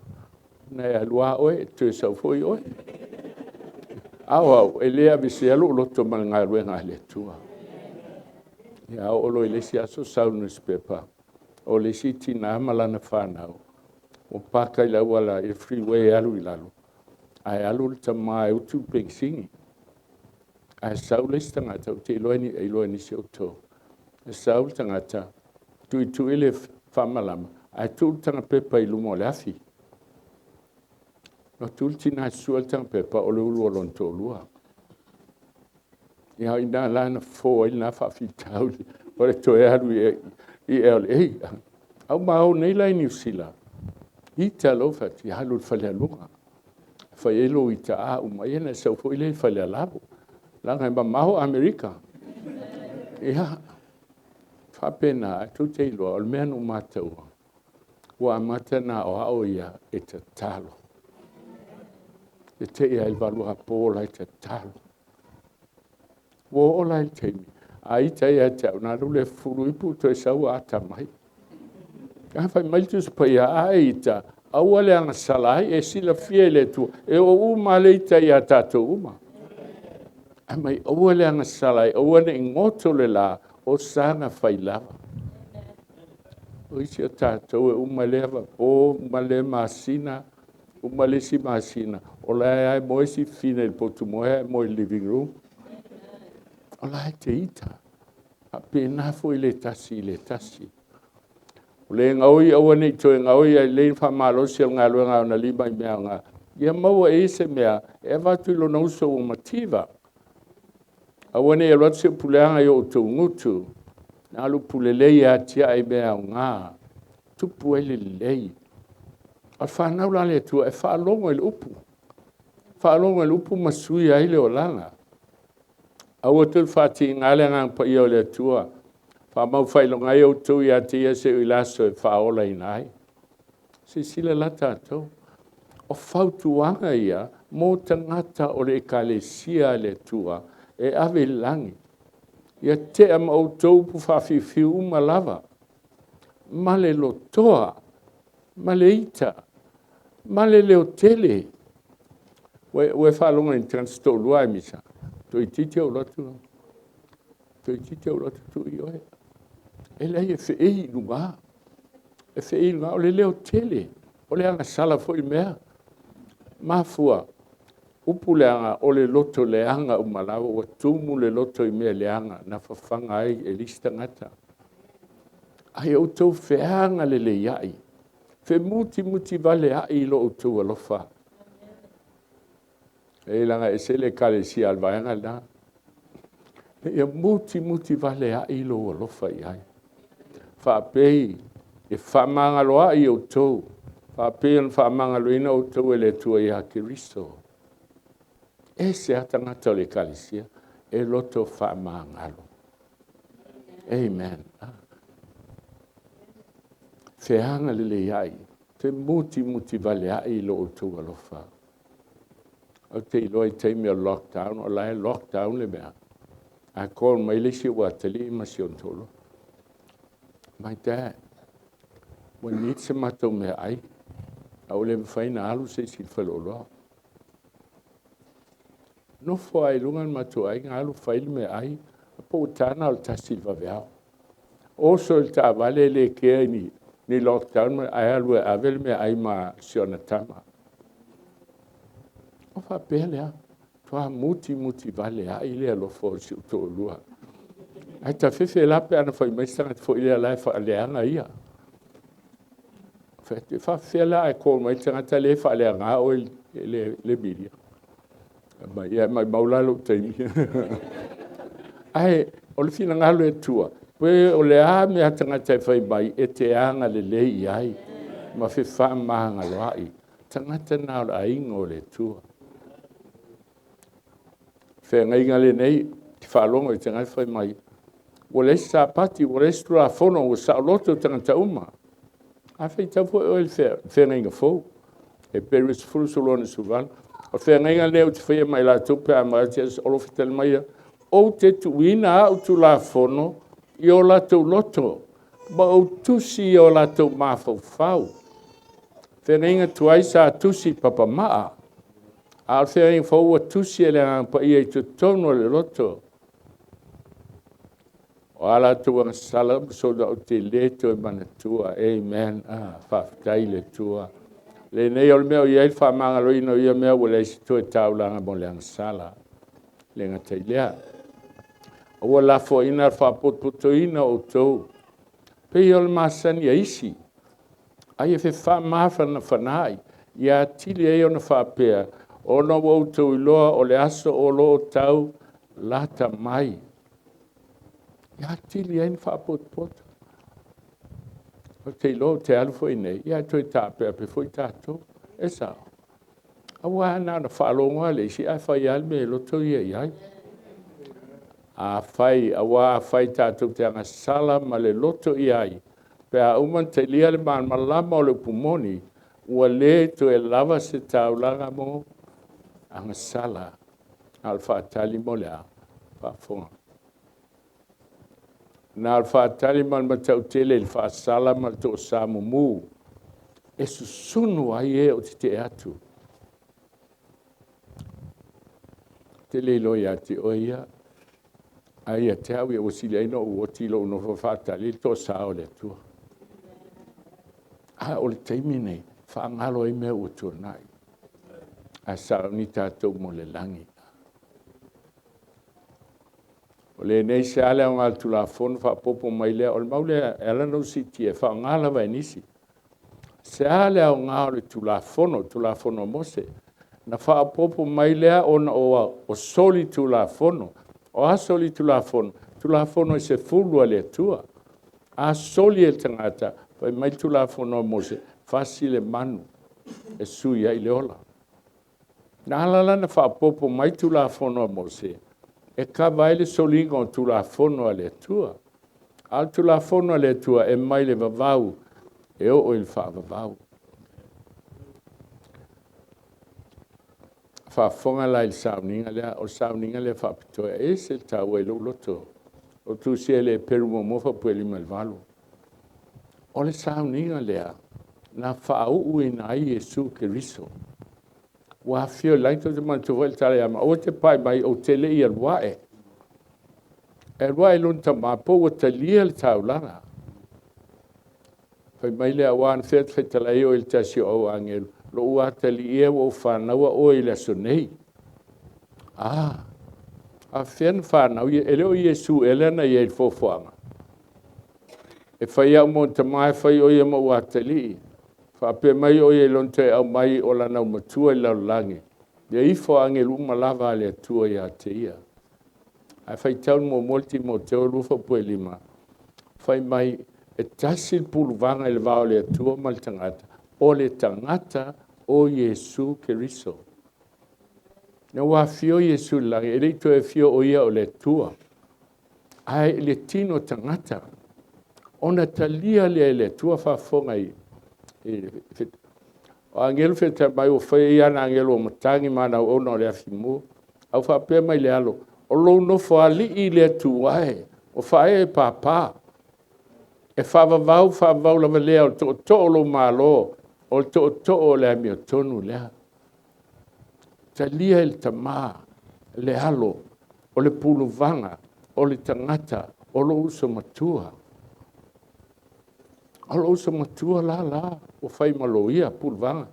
C: Na e alu lava oe, toe sau foi oe. A o au, e le aveesea lou loto ma le galuega a le Atua. Ia oo loa i le isi aso sau le nusipepa, o le isi tina ma lana fanau, ua paka i le auala i le freeway e alu i lalo, ae alu le tama e utu le penisini. Ae sau le isi tagata, ou te iloa e iloa e nisi o outou, e sau le tagata, tuitui le faamalama, ae tuu le taga pepa i luma o le afi. Alu atu le tina e sue le taga pepa o le ulu o lona toalua. Ia o i ina la na fofo ai lena faafitauli o le toe alu i LA. A ua ma o nei la i Niu Sila, ita loa fai atu, ia alu i le falealuga, fai ai lou ita a uma ia ona e sau foi lea i le falealalo, leaga e mamao Amerika. Ia, faapena, ae tou te iloa, o le mea na ou mataua, ua amata ona aoao ia e tatalo. E te i lava i le 8 apo o la e tatalo. Ua oo la i le taimi, a ita ia te au, ona alu lea fufulu ipu toe sau ata mai. Ae fai mai le Tusi Paia, a e ita, aua le agasala ai, e silafia e le Atua, e oo uma lava le ita ia tatou uma. Ae mai aua le agasala ai, aua ne i goto le la o saga fai lava. O isi o tatou e uma lea po, uma lea masina, uma le isi masina, o la e lava e moe si fafine i le potumoe ae moe i le living room. O la e te ita. Faapena foi le tasi i le tasi. O le gaoi aua ne i toe gaoi ae lelei le faamalosi o le galuega a ona lima i mea aoga. Ia maua e ia se mea e avatu i lona uso ua mativa. Aua ne i alu atu se upu leaga i o outou gutu, na o le upu lelei e atiae i mea aoga, tupu ai le lelei. O le fanau la a le Atua e faalogo i le upu, faalogo i le upu ma sui ai le olaga. Aua tou te fatiga le Agaga Paia o le Atua, faamau faailoga ai outou ia te ia seia oo i le aso e faaolaina ai. Silasila la tatou, o fautuaga ia mo tagata o le Ekalesia a le Atua e ave i le lagi. Ia tea ma outou upu faafiufiu uma lava, ma le lotoa, ma le ita, ma le leotele. Ua e faalogo i ni tagata se toalua ae misa, toeitiiti ou alu atu, toeitiiti ou alu atu tui oe. E leai, e feei i luga, e feei i luga, o le leotele, o le agasala foi mea. Mafua Upu leaga o le loto leaga uma lava ua tumu le loto i mea leaga na fafaga ai e le isi tagata. Ae outou feagaleleiai, femutimutivaleai i lo outou alofa. E laga ese le Ekalesia a le vaega lena. Ia mutimutivaleai lou alofa i ai, faapei e fefaamagaloai outou, faapei ona faamagaloina outou e le Atua ia Keriso. E ese lava tagata o le Ekalesia, e loto faamagalo. Amen. Feagaleleiai, femutimutivaleai i lo outou alofa. Ou te iloa i taimi o le lockdown, o la e lockdown le mea, ae call mai le isi ou atalii ma si ona toalua. "My dad, we need se matou meaai, a ua le mafai ona alu se isi i le faleoloa." Nofo lava i luga le matou aiga alu fai le meaai, po ua ta na o le 1 i le vaveao. Oso i le taavale, e le kea i ni lockdown, ae alu e ave le meaai ma si ona tama. O faapea lea, matua mutimutivaleai le alofa o si ou toalua. Ae tafefe la pe ana fai mai se tagata foi lea la e faaleaga ia. E faapefea la ae call mai le tagata lea e faaleaga oe i le media. Ia maumau la lou taimi. Ae o le finagalo o le Atua, pe o le a mea a tagata e fai mai, e te agalelei i ai ma fefaamagaloai. Tagata na o le aiga o le Atua. Feagaiga lenei, e te faalogo i tagata fai mai, ua leai se Sapati, ua leai se Tulafono, ua saoloto tagata uma. A faitau foi oe i le Feagaiga Fou, Heperu 10, 16, 18. O le feagaiga lenei ou te faia ma i latou pe a o lo o fetalai mai Ia, ou te tuuina au Tulafono i o latou loto ma ou tusi i o latou mafaufau. Feagaiga tuai sa tusi i papamaa, a o le feagaiga fou ua tusi e le Agaga Paia i totonu o le loto. O a latou agasala ma soona ou te le toe manatua. Amen. Faafetai i le Atua. Lenei o le mea o i ai le faamagaloina o ia mea, ua leai se toe taulaga mo le agasala. Le gata i lea, aua le lafoaiina le faapotopotoina o outou pei o le masani a isi, a ia fefaamafanafanaai, ia atili ai ona faapea, ona ua outou iloa o le aso o lo o tau lata mai. Ia atili ai ona faapotopoto. Ou te iloa ou te alu foi nei, ae toe taapeape foi tatou. E sao? Aua na ona faalogo lava le isi ae fai lava le mea e loto ia i ai. Afai, aua afai tatou te agasala ma le loto i ai, pe a uma ona talia le malamalama o le upu moni, ua le toe lava se taulaga mo agasala, a o le faatali mo le a? Faafofoga. Na o le faatali ma le matautele i le faasala ma le toasamumu e susunu ai e o tetee atu. Ou te le iloa ia te oe ia, ae ia te au ia, ua sili ai ona ou oti i lou nofo faatali le toasa o le Atua. A o le taimi lenei, faagalo ai mea ua tuanai, ae sauni tatou mo le lagi. O lenei se a le aoga o le Tulafono faaopoopo mai lea, o le mau lea e ala ona ou siitia, e faaaoga lava e nisi. Se a le aoga o le Tulafono, Tulafono a Mose, na faaopoopo mai lea ona o solitulafono. O a solitulafono? Tulafono e 10 a le Atua. A soli e le tagata, fai mai le Tulafono a Mose, fasi le manu e sui ai le ola. Na ala la ona faaopoopo mai Tulafono a Mose, e kava ai le soliga o Tulafono a le Atua. A o le Tulafono a le Atua e mai le vavau e oo i le faavavau. Faafofoga la i le sauniga lea, o le sauniga lea faapitoa, e ese le taua i lou loto. O tusia i le Heperu 1 5 i le 8. O le sauniga lea na faauuina ai Iesu Keriso. Ua afio i le lagi, tou te manatua foi le tala ia Mauu, aua e te pai mai ou te le i alu ae. E alu ae i lona tama po ua talia le taulaga. Fai mai lea, aua anafea e te fetalai ai oe i le tasi o au agelu, lou atalii ea ua ou fanaua oe i le aso nei. A, afea na fanau e le o Iesu ea lea na i ai i le foafoaga. E fai au ma ou tama e fai o ia ma ou atalii. Faapea mai o ia i lona toe aumai o lana aumatua i le lalolagi, ia ifo agelu uma lava a le Atua ia te ia. Ae faitau le muamua le Timoteo 2:5, fai mai e tasi le puluvaga i le va o le Atua ma le tagata, o le tagata o Iesu Keriso. Ina ua afio Iesu i le lagi, e le i toe afio o ia o le Atua, ae i le tino tagata, ona talia lea e le Atua faafofoga i o agelu fetai mai ua fai ia na agelu o matagi ma ana auauna o le afimu. Au faapea mai le alo, o lou nofoalii i le Atua e, o faaee papa, e faavavau faavavau lava lea o le tootoo o lou malo, o le tootoo o le amiotonu lea. Talia e le tama le alo o le puluvaga o le tagata o lou uso matua. O lou uso matua la la ua fai ma loia puluvaga,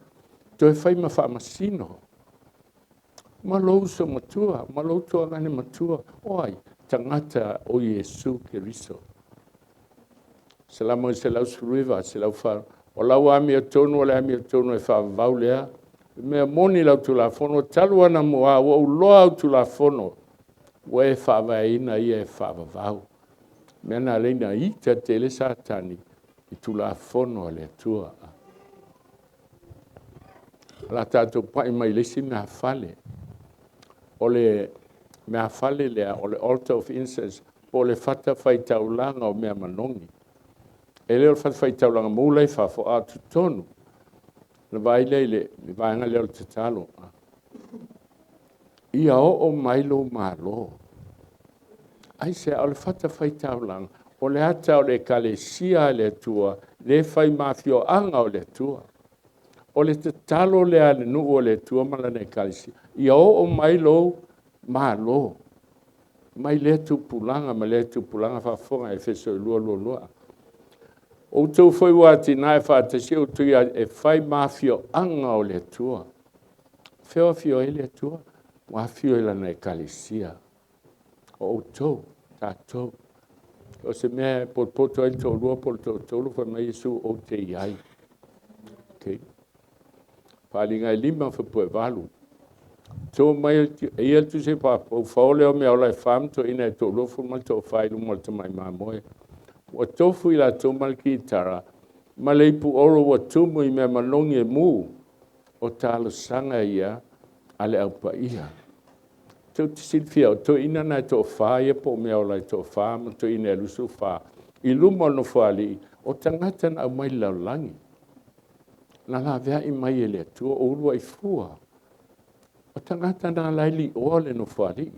C: toe fai ma faamasino. Ma lou uso matua, ma lou tuagane matua, o ai? Tagata o Iesu Keriso. Salamo 119, 104, o lau amiotonu o le amiotonu e faavavau lea, mea moni lau Tulafono, talu anamua ua ou iloa au Tulafono, ua e faavaeina ia e faavavau. Mea na alai na ita tele Satani i Tulafono a le Atua. O la tatou pai mai le isi meafale. O le meafale lea, o le altar of incense, po o le fatafaitaulaga o mea manogi. E le o le fatafaitaulaga mu la i fafo, a o totonu. Na vaai lea i le vaega lea o le tatalo. Ia oo mai lou malo. Aisea? O le fatafaitaulaga, o le ata o le Ekalesia a le Atua, le fai ma afioaga o le Atua. O le tatalo lea a le nuu o le Atua ma lana Ekalesia, ia oo mai lou malo, mai lea tupulaga ma lea tupulaga. Faafofoga Efeso 2:22. Outou foi ua atinae faatasi outou e fai ma afioaga o le Atua. Fea o afio ai le Atua? Ua afio i lana Ekalesia. O outou, tatou. O se mea e potopoto ai le toalua po o le toatolu, fai mai Iesu, ou te i ai. Okay. Faaaliga e 5:8. To mai e ia le tusi faapau lea o mea ola e fa ma toeaiina e toalua ma le toafa i luma o le tamai mamoe. Ua tofu i latou ma le kitara ma le ipu olo ua tumu i mea manogi e mu, o talosaga ia a le aupaia. Tou te silafia, o toeaiina na e toafa ia po o mea ola e toafa ma toeaiina e 24 i luma o le Nofoalii, o tagata na aumai le lalolagi, na laveai mai e le Atua, o uluai fua. O tagata na la e li'oa le Nofoalii.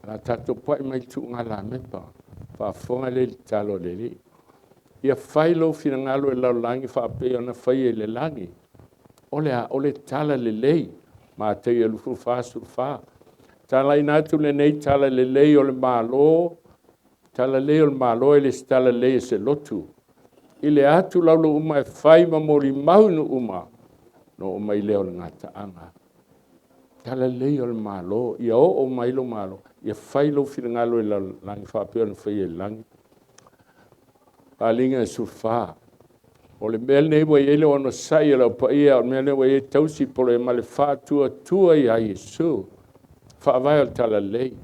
C: La tatou pai mai tuugalamepa, faafofoga lelei i le tatalo a le Alii. Ia fai lou finagalo i le lalolagi faapea ona faia i le lagi. O le a? O le tala lelei. Matei 24:14. Talaina atu lenei tala lelei o le Malo, tala lelei o le Malo e le se tala lelei e se lotu. I le atu laulau uma e fai ma molimau i nuu uma, na oo mai lea o le gataaga. Tala lelei o le Malo, ia oo mai lou Malo, ia fai lou finagalo i le lalolagi faapea ona faia i le lagi. Faaaliga e 14. O le mea lenei ua i ai le onosai o le aupaia, o le mea lenei ua i ai tausi polo ma le faatuatua ia Iesu, faavae o le tala lelei.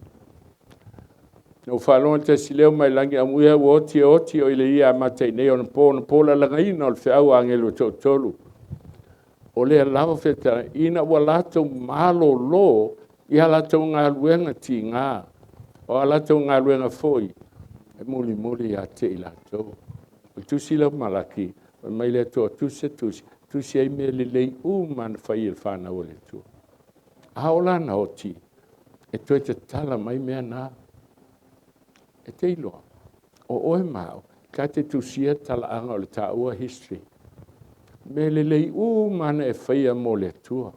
C: Na ou faalogo tasi leo mai lagi, amuia ua oti e oti o ile ia amata i nei ona po, ona po lalagaina o le feau a agelu e toatolu. O lea lava fetalai, ina ua latou malolo i a latou galuega tiga, o a latou galuega foi e mulimuli ia te i latou. O le tusi lea o Malaki, fai mai le Atua, tusi se tusi, tusi ai mea lelei uma na fai e le fanau a le Atua. A o lana oti, e toe tatala mai mea na. E te iloa, o oe ma au, ta te tusia talaaga o le taua history. Mea lelei uma na e faia mo le Atua.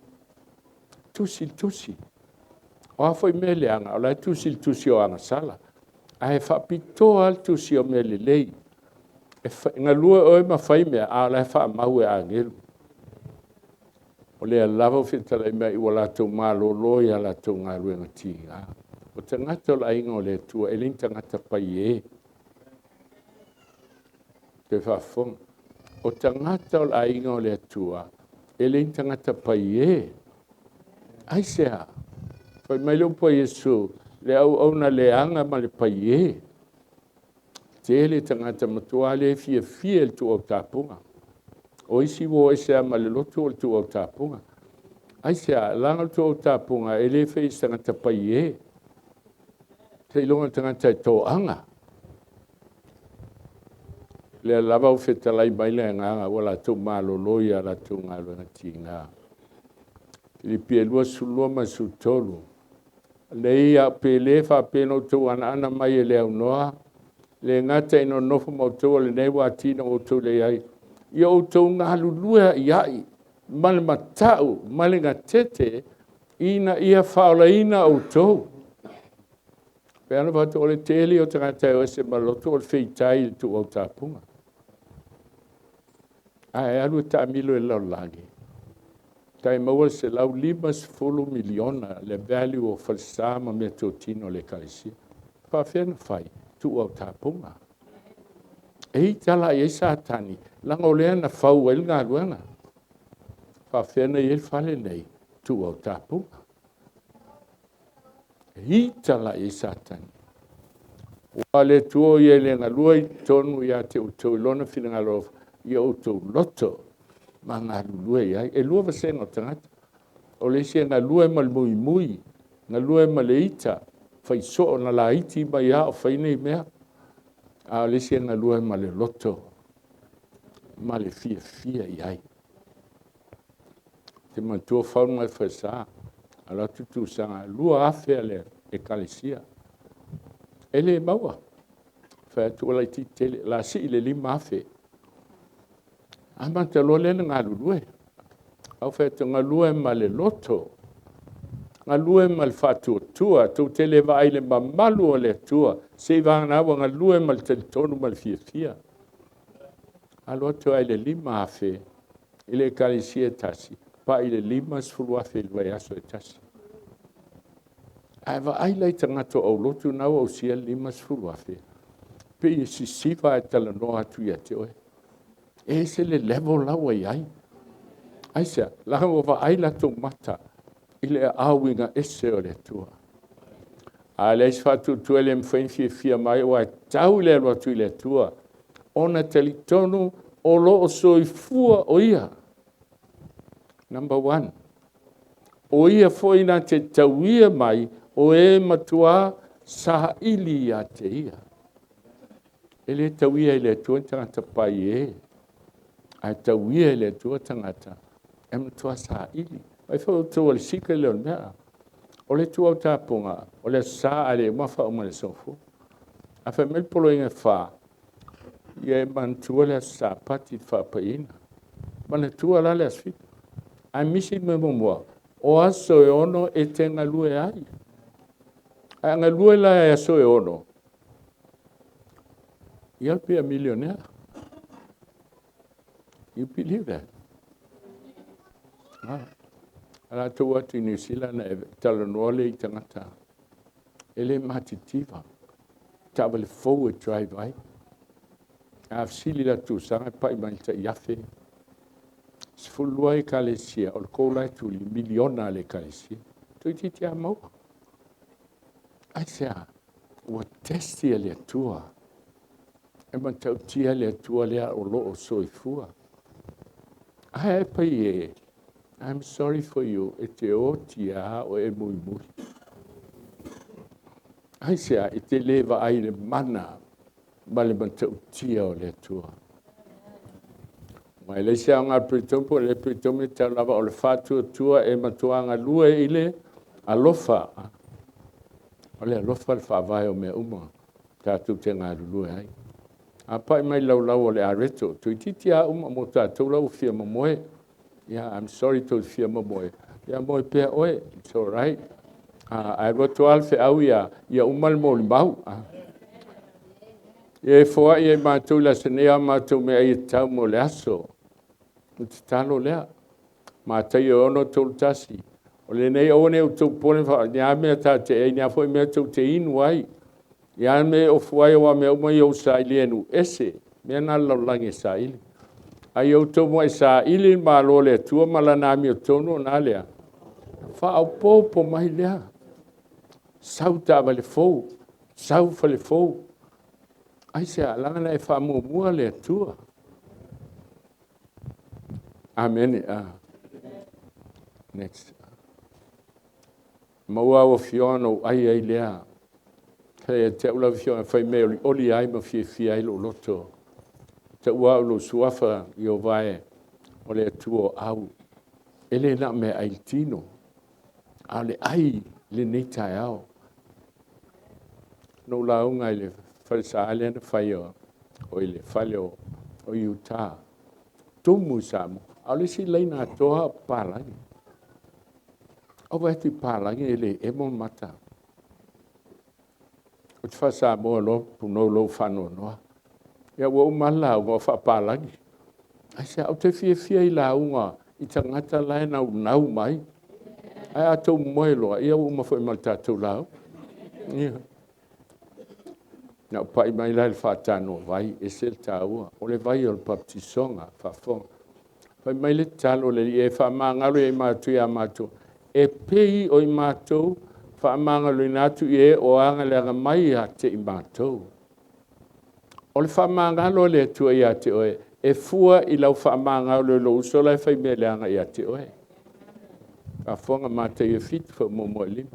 C: Tusi le tusi. O a foi mea leaga, o la e tusi le tusi o agasala. Ae faapitoa le tusi o mea lelei. E galue oe ma fai mea, a o la e faamau e agelu. O lea lava ua fetalai mai ua latou malōlō i a latou galuega tiga. O tagata o le aiga o le Atua, e le ni tagata paiē. Toe faafofoga. O tagata o le aiga o le Atua, e le ni tagata paiē. Aisea? Fai mai le upu a Iesu, le auauna leaga ma le paiē. Tele tagata matua le fiafia i le tuuautapuga. O isi ua o ese lava ma le lotu o le tuuautapuga. Aisea? Leaga o le tuuautapuga e le faia e se tagata paiē. Seiloga o le tagata e toaga. Lea lava ua fetalai mai le agaga ua latou malolo i a latou galuega tiga. Filipi e 2, 12 ma le 13. Nei a pe le faapea na outou anaana mai e le aunoa, le gata ina nonofo ma outou o lenei ua atili ina outou leai, ia outou galulue a'ia'i ma le mata'u ma le gatete ina ia faaolaina outou. Pe ana faatu o le tele o tagata e o ese ma lotu o le feitai i le tuuautapuga. Ae alu e taamilo i le lalolagi, tai maua le $150 miliona le value o falesa ma mea totino a le ekalesia. Faafefea na fai? Tuuautapuga. E ita la i ai Satani, leaga o lea na fau ai le galuega. Faafefea na i ai le fale nei? Tuuautapuga. E ita la i ai Satani. Ua le Atua o ia e le galua i totonu ia te outou i lona finagalo ia outou loto ma galulue i ai. E lua vasega o tagata. O le isi e galue ma le muimui, galue ma le ita, faisoo na laiti mai a o fai nei mea. A o le isi e galue ma le loto ma le fiafia i ai. Te manatua faulu mai falesa, alu atu tusaga 2,000 a le ekalesia. E le maua. Fai atu ua laitiiti tele, la sii le 5,000. Amata loa lea na galulue. Au fai atu, galue ma le loto, galue ma le faatuatua, tou te le vaai i le mamalu o le Atua, seivagana ua galue ma le talitonu ma le fiafia. Alu atu ai le 5,000 i le ekalesia e tasi, pai le 50,000 i le vaiaso e tasi. Ae vaai la i tagata o aulotu na ua ausia le 50,000, pei e sisiva ae talanoa atu ia te oe. E ese le level la ua i ai. Aisea? Leaga ua vaai latou mata i le aao uiga ese o le Atua. A leai se faatuatua e le mafai ona fiafia mai aua e tau le alu atu i le Atua, ona talitonu o lo o soifua o Ia. Number one, o Ia foi na te tauia mai o e matua saili ia te Ia. E le tauia i le Atua ni tagata pai e, ae tauia i le Atua tagata e matua saili. Ai foi outou o le secret lea o le mea. O le tuuautapuga, o le Aso Sa a le uma faauma le Aso Fou. A fai mai le poloaiga e fa, ia e manatua le Aso Sapati i le faapaiina. Manatua la le Aso Fitu. Ae misi le mea muamua, o aso e 6 e te galue ai. Ae a galue la e aso e 6, you'll be a millionaire. You believe that? Ah. A latou atu i New Zealand e talanoa le i tagata. E le matitiva. Taavale fou e drive ai. A fesili la tusaga e pai mai le tai afe. 12 ekalesia, o le kou la e tuli, miliona a le ekalesia. Toeitiiti a maua. Aisea? Ua testi e le Atua. E matautia le Atua lea o lo o soifua. Ae pai e, I'm sorry for you, e te oti a o e muimui. Aisea? E te le vaai le mana ma le matautia o le Atua. Ma e leai se aoga o le po o le Peritomu e tau lava o le faatuatua e matua galue i le alofa. O le alofa le faavae o mea uma tatou te galulue ai. A pai mai laulau o le areto, toeitiiti a uma mo tatou la ua fia momoe. Yeah, I'm sorry to fia momoe. Ia moe pea oe, it's all right. Ae alu atu lava le feau ia uma le molimau. Ia e foai ai matou i le aso nei a matou meaai e tatau mo le aso. O le tatalo lea. Mataio 6:31. O lenei aua ne i outou popole ni a mea tatou te ai, ni a foi mea tou te inu ai, ni a mea e ofu ai, aua mea uma ia ua sailia e nuu ese, mea na a le lalolagi e saili. A ia outou muai saili le Malo o le Atua ma lana amiotonu, ona a lea? Faaopoopo mai lea. Sau taavale fou, sau fale fou. Aisea? Leaga na e faamuamua le Atua. Amene. Next. Maua au afioga ona ou ai ai lea. Fai ia te au lau afioga e fai mea e olioli ai ma fiafia ai lou loto. Taua au i lou suafa, Ieova e, o le Atua o au. E le na o mea ai le tino, a o le ai i lenei taeao. Na ou lauga i le falesa lea na fai o i le fale o Utah, tumu i Samoa. A o le isi laina atoa o papalagi. Ou vaai atu i papalagi e le emo le mata. Ou te faa-Samoa loa, punou lou faanoanoa. Ia ua uma lava le lauga o faapalagi. Aisea? Ou te fiafia i lauga i tagata la e naunau mai. Ae a outou moe loa, ia ua uma foi ma le tatou lauga. Ia. Na ou pai mai la i le faatanoa vai, e ese le taua. O le vai o le papatisoga, faafofoga. Fai mai le tatalo a le Alii e faamagalo ia i matou ia matou, e pei o i matou faamagaloina atu i e o agaleaga mai ia te i matou. O le faamagalo a le Atua ia te oe, e fua i lau faamagalo i lou uso la e fai mea leaga ia te oe. Faafofoga Mataio 7, 1 i 5.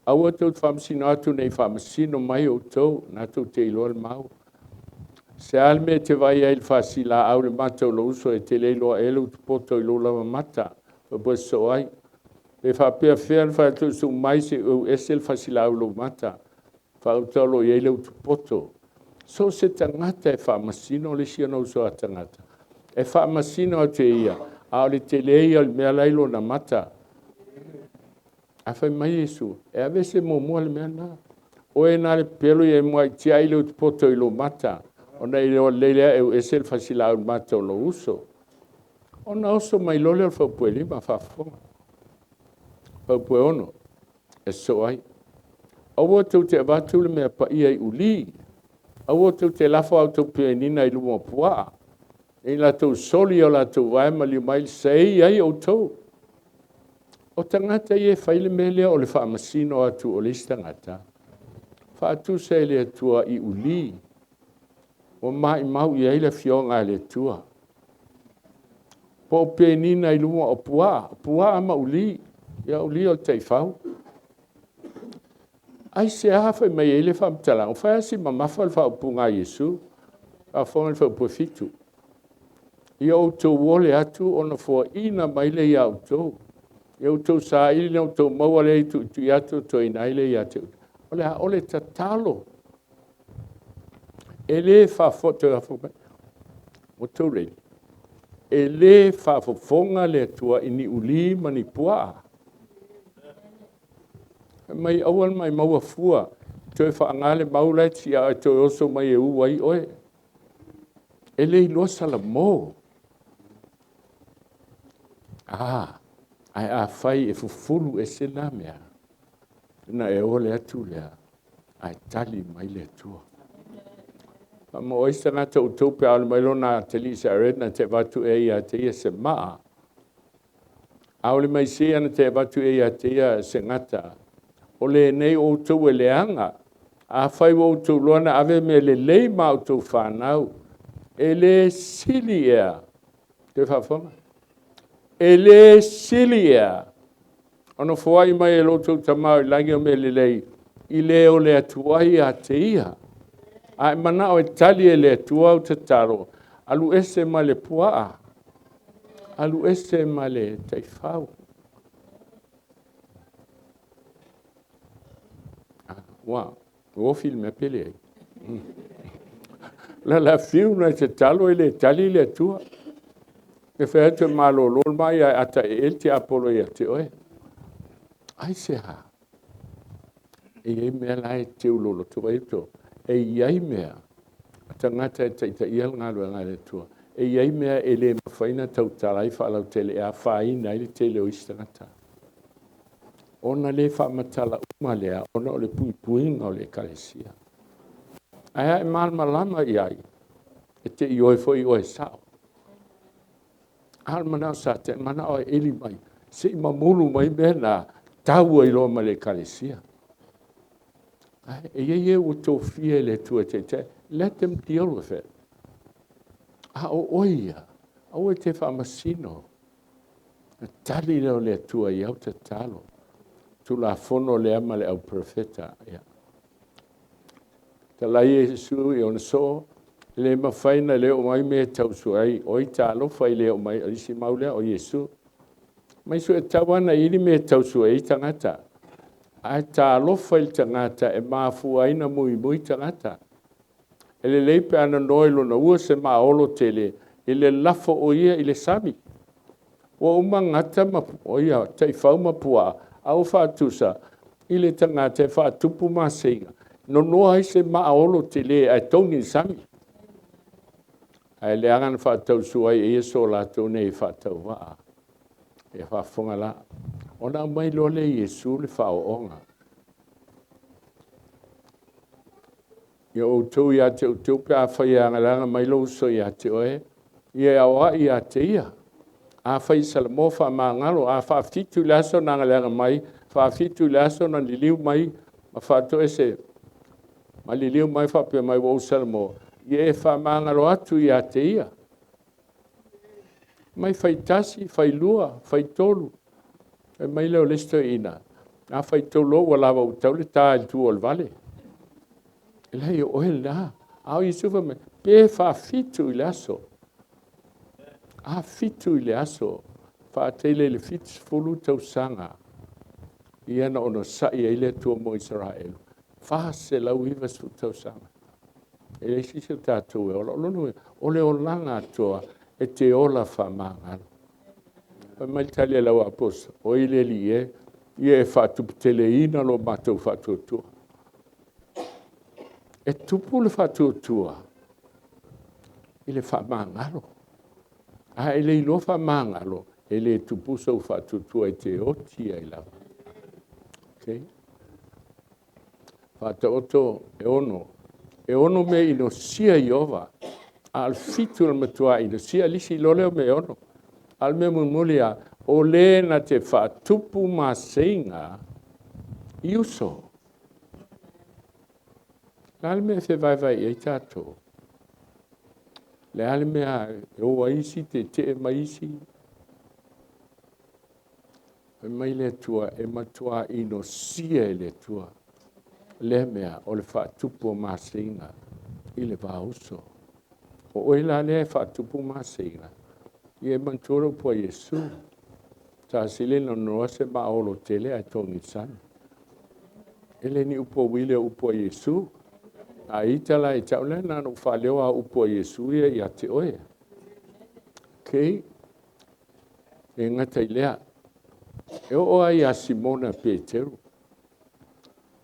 C: Aua tou te faamasino atu ne i faamasino mai outou, na tou te iloa le mau. Se a le mea e te vaai ai i le fasilaau i le mata o lou uso e te le iloa ea le utupoto i lou lava mata, faapoe sosoo ai. Pe faapefea ona fai atu i suu mai se i ou ese le fasilaau i lou mata, faauta o lo o i ai le utupoto. So o se tagata e faamasino le isi ona uso a tagata, e faamasino atu e ia, a o le tele ia o le mea la i lona mata. A fai mai Iesu, e aveese muamua le mea lena. Oe na le pepelo ia e muai tiai le utupoto i lou mata, ona e iloa lelei lea e ese le fasilaau i le mata o lou uso. Ona oso mai loa lea o le faupuelima faafofoga. Faupueono, e sosoo ai. Aua tou te avatu le mea paia i uli, aua tou te lafo a outou penina i luma o puaa, ne i latou soli o latou vae maliu mai sei ai outou. O tagata ia e fai le mea lea o le faamasino atu o le isi tagata, faatusa e le Atua i uli, ua maimau i ai le afioga a le Atua. Po o penina i luma o puaa, puaa ma uli, ia uli o le taifau. Aisea fai mai ai le faamatalaga? Ua fai lava si mamafa le faaupuga a Iesu. Faafofoga le faupu e 7. Ia outou ole atu ona foaina mai lea ia outou. Ia outou saili na outou maua lea i tuitui atu toeina ai lea ia te outou. O le a? O le tatalo. E le faafofoga, ua too late. E le faafofoga le Atua i ni uli ma ni puaa. Fai mai aua le maimau fua, toe faaga le mau la e ti'a e toe oso mai e u ai oe. E le iloa salamo. Ae afai e fufulu ese na mea, ona e ole atu lea, ae tali mai le Atua. Faama o ai se tagata o outou pe a ole mai lona atalii se aret na te avatu ea ia te ia se maa. A ole mai se na te avatu ea ia te ia se gata. O lenei o outou e leaga. Afai ua outou loa na ave mea lelei ma outou fanau, e le sili ea, toe faafofoga, e le sili ea ona foai mai e lo outou Tama o i lagi o mea lelei i le ole atu ai ia te ia. A e manao e tali e le Atua au tatalo, alu ese ma le puaa, alu ese ma le taifau. Ua ofi le mea pele ai. La la fiu na tatalo e le tali le Atua. E fai atu e malolo le mai ae ata e le tiapolo ia te oe. Aisea? E i ai mea la e teulolo vai to. E i ai mea a tagata e taitaia le galuega a le Atua. E i ai mea e le mafai ona tautala ai faalautele e afaina ai le tele o isi tagata. Ona le faamatala uma lea ona o le puipuiga o le Ekalesia. Ae a e malamalama i ai, e te ioe foi oe e sao. A o le manao o Satani, e manao e eli mai, se i mamulu mai mea na, tau ai loa ma le Ekalesia. Ae e i ai e ua tofia e le Atua e taitai, let them deal with it. A o oe ia, aua e te faamasino. Na tali lea o le Atua i au tatalo. Tulafono lea ma le auperofeta. Ia. Talai Iesu i ona soo, e le mafai na le oo mai mea e tausu ai, oi talofa i le oo mai, o isi mau lea o Iesu. Mai suetau ana ili mea e tausu ai tagata. Ae talofa i le tagata e mafua ai na muimui tagata. E lelei pe ana noe lona ua se maolo tele i le lafo o ia i le sami. Ua uma gata ma o ia taifau ma puaa, a ua faatusa i le tagata e faatupu maseiga. Nonoa ai se maolo tele ae togi i le sami. Ae leaga na faatausu ai e ia so latou nei faatauvaa. E faafofoga la. Ona aumai loa lea e Iesu le faaooga. Ia outou ia te outou pe afai e agalaga mai lou uso ia te oe, ia e aoai ia te ia. Afai e salamo faamagalo, a faafitu i le aso na agaleaga mai, faafitu i le aso na liliu mai, ma faatoese, ma liliu mai faapea mai ua ou salamo, ia e faamagalo atu ia te ia. Mai fai tasi, fai lua, fai tolu. Fai mai lea o le isi toeaina, a fai tolu loa ua lava ua tau le ta i le tua o le vale. E leai o oe lena. A o Iesu fai mai, pe faafitu i le aso. A fitu i le aso, faatele i le 70 tausaga, ia na onosai ai le Atua mo Isaraelu, 490 tausaga. E leai se isi o tatou e ola. O lona uiga, o le olaga atoa e te ola faamagalo. Fai mai le tali a lau aposo, oi le Alii e, ia e faatuputeleina lo matou faatuatua. E tupu le faatuatua i le faamagalo. A e le iloa faamagalo, e le tupu sou faatuatua e te oti ai lava. Okay? Faataoto e 6. E 6 mea inosia e Ieova, a o le 7 o le matua inosia, lisi loa lea o mea e 6. A o le mea mulimuli lava, o le na te faatupu maseiga i uso. O le a le mea e fevaevae i ai tatou? Le a le mea e o ai isi, tetee mai isi? Fai mai le Atua, e matua inosia e le Atua lea mea o le faatupu o maseiga i le va uso. O oe la lea e faatupu maseiga, ia e manatua le upu a Iesu, tasi le nonoa se maolo tele ae togi i le sami. E le ni upu a uili o upu a Iesu. A ita la e tau lea na ona ou faaleo a upu a Iesu ia ia te oe. Okay? E gata i lea. E oo ai ia Simona Peteru.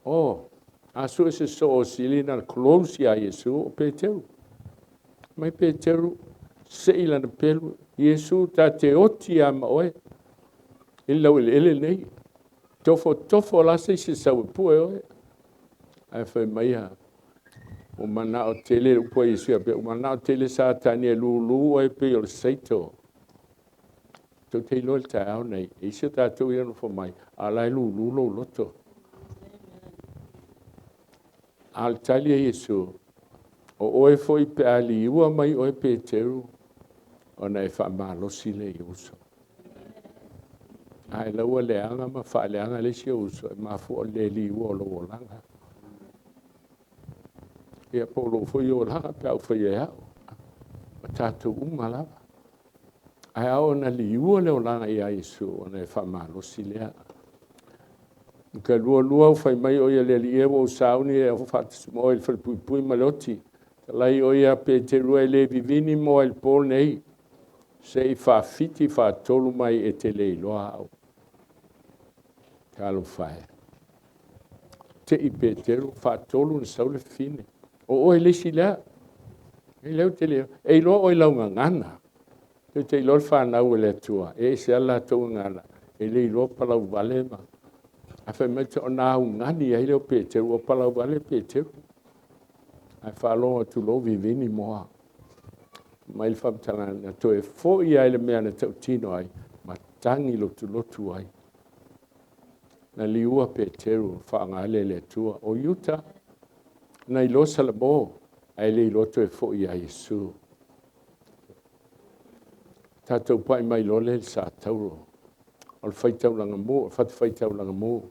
C: Oh, a sue se soo sili na close ia Iesu o Peteru. Mai Peteru, sei lana pelu, Iesu ta te oti ia ma oe. I lau eleele nei. Tofo tofo la se se sau e pue oe. Ae fai mai ia, ua manao tele le upu a Iesu ia pea, ua manao tele Satani e lulu oe pei o le saito. Tou te iloa i le taeao nei, e isi o tatou ia nofo mai, a o la e lulu lou loto. A o le tali a Iesu, o oe foi pe a liua mai oe Peteru, ona e faamalosi lea i uso. Ae laua leaga ma faaleaga le isi o uso, e mafua o le liua o lou olaga. Ia po o lou foi olaga pe a ou faia e au. O tatou uma lava. Ae ao ona liua le olaga ia Iesu, ona e faamalosi lea. Ka lua lua fai mai o ia le Alii e ua ou sauni e faatasi ma oe i le falepuipui ma le oti. Talai o ia Peteru e le vivini mo ai le po nei, se i faafiti faatolu mai e te le iloa au. Talofa e. Te i Peteru, faatolu na sau le fine. O oe le isi lea. E lea ou te le... E iloa oe i lau gagana. Tou te iloa le fanau a le Atua, e ese lava le latou gagana, e le iloa palauvale ma... Ae fai mai, ona augani ai lea o Peteru, ua palauvale Peteru. Ae faalogo atu loa ua vivini moa. Mai le faamatalaga, na toe foi lava i le mea na tautino ai, ma tagi lotulotu ai. Na liua Peteru, faaaoga lea e le Atua. O Iuta, na iloa Salamo, ae le iloa toe foi ia Iesu. Tatou pai mai loa lea i le satauro, o le faitaulaga mu, o le fatafaitaulaga mu.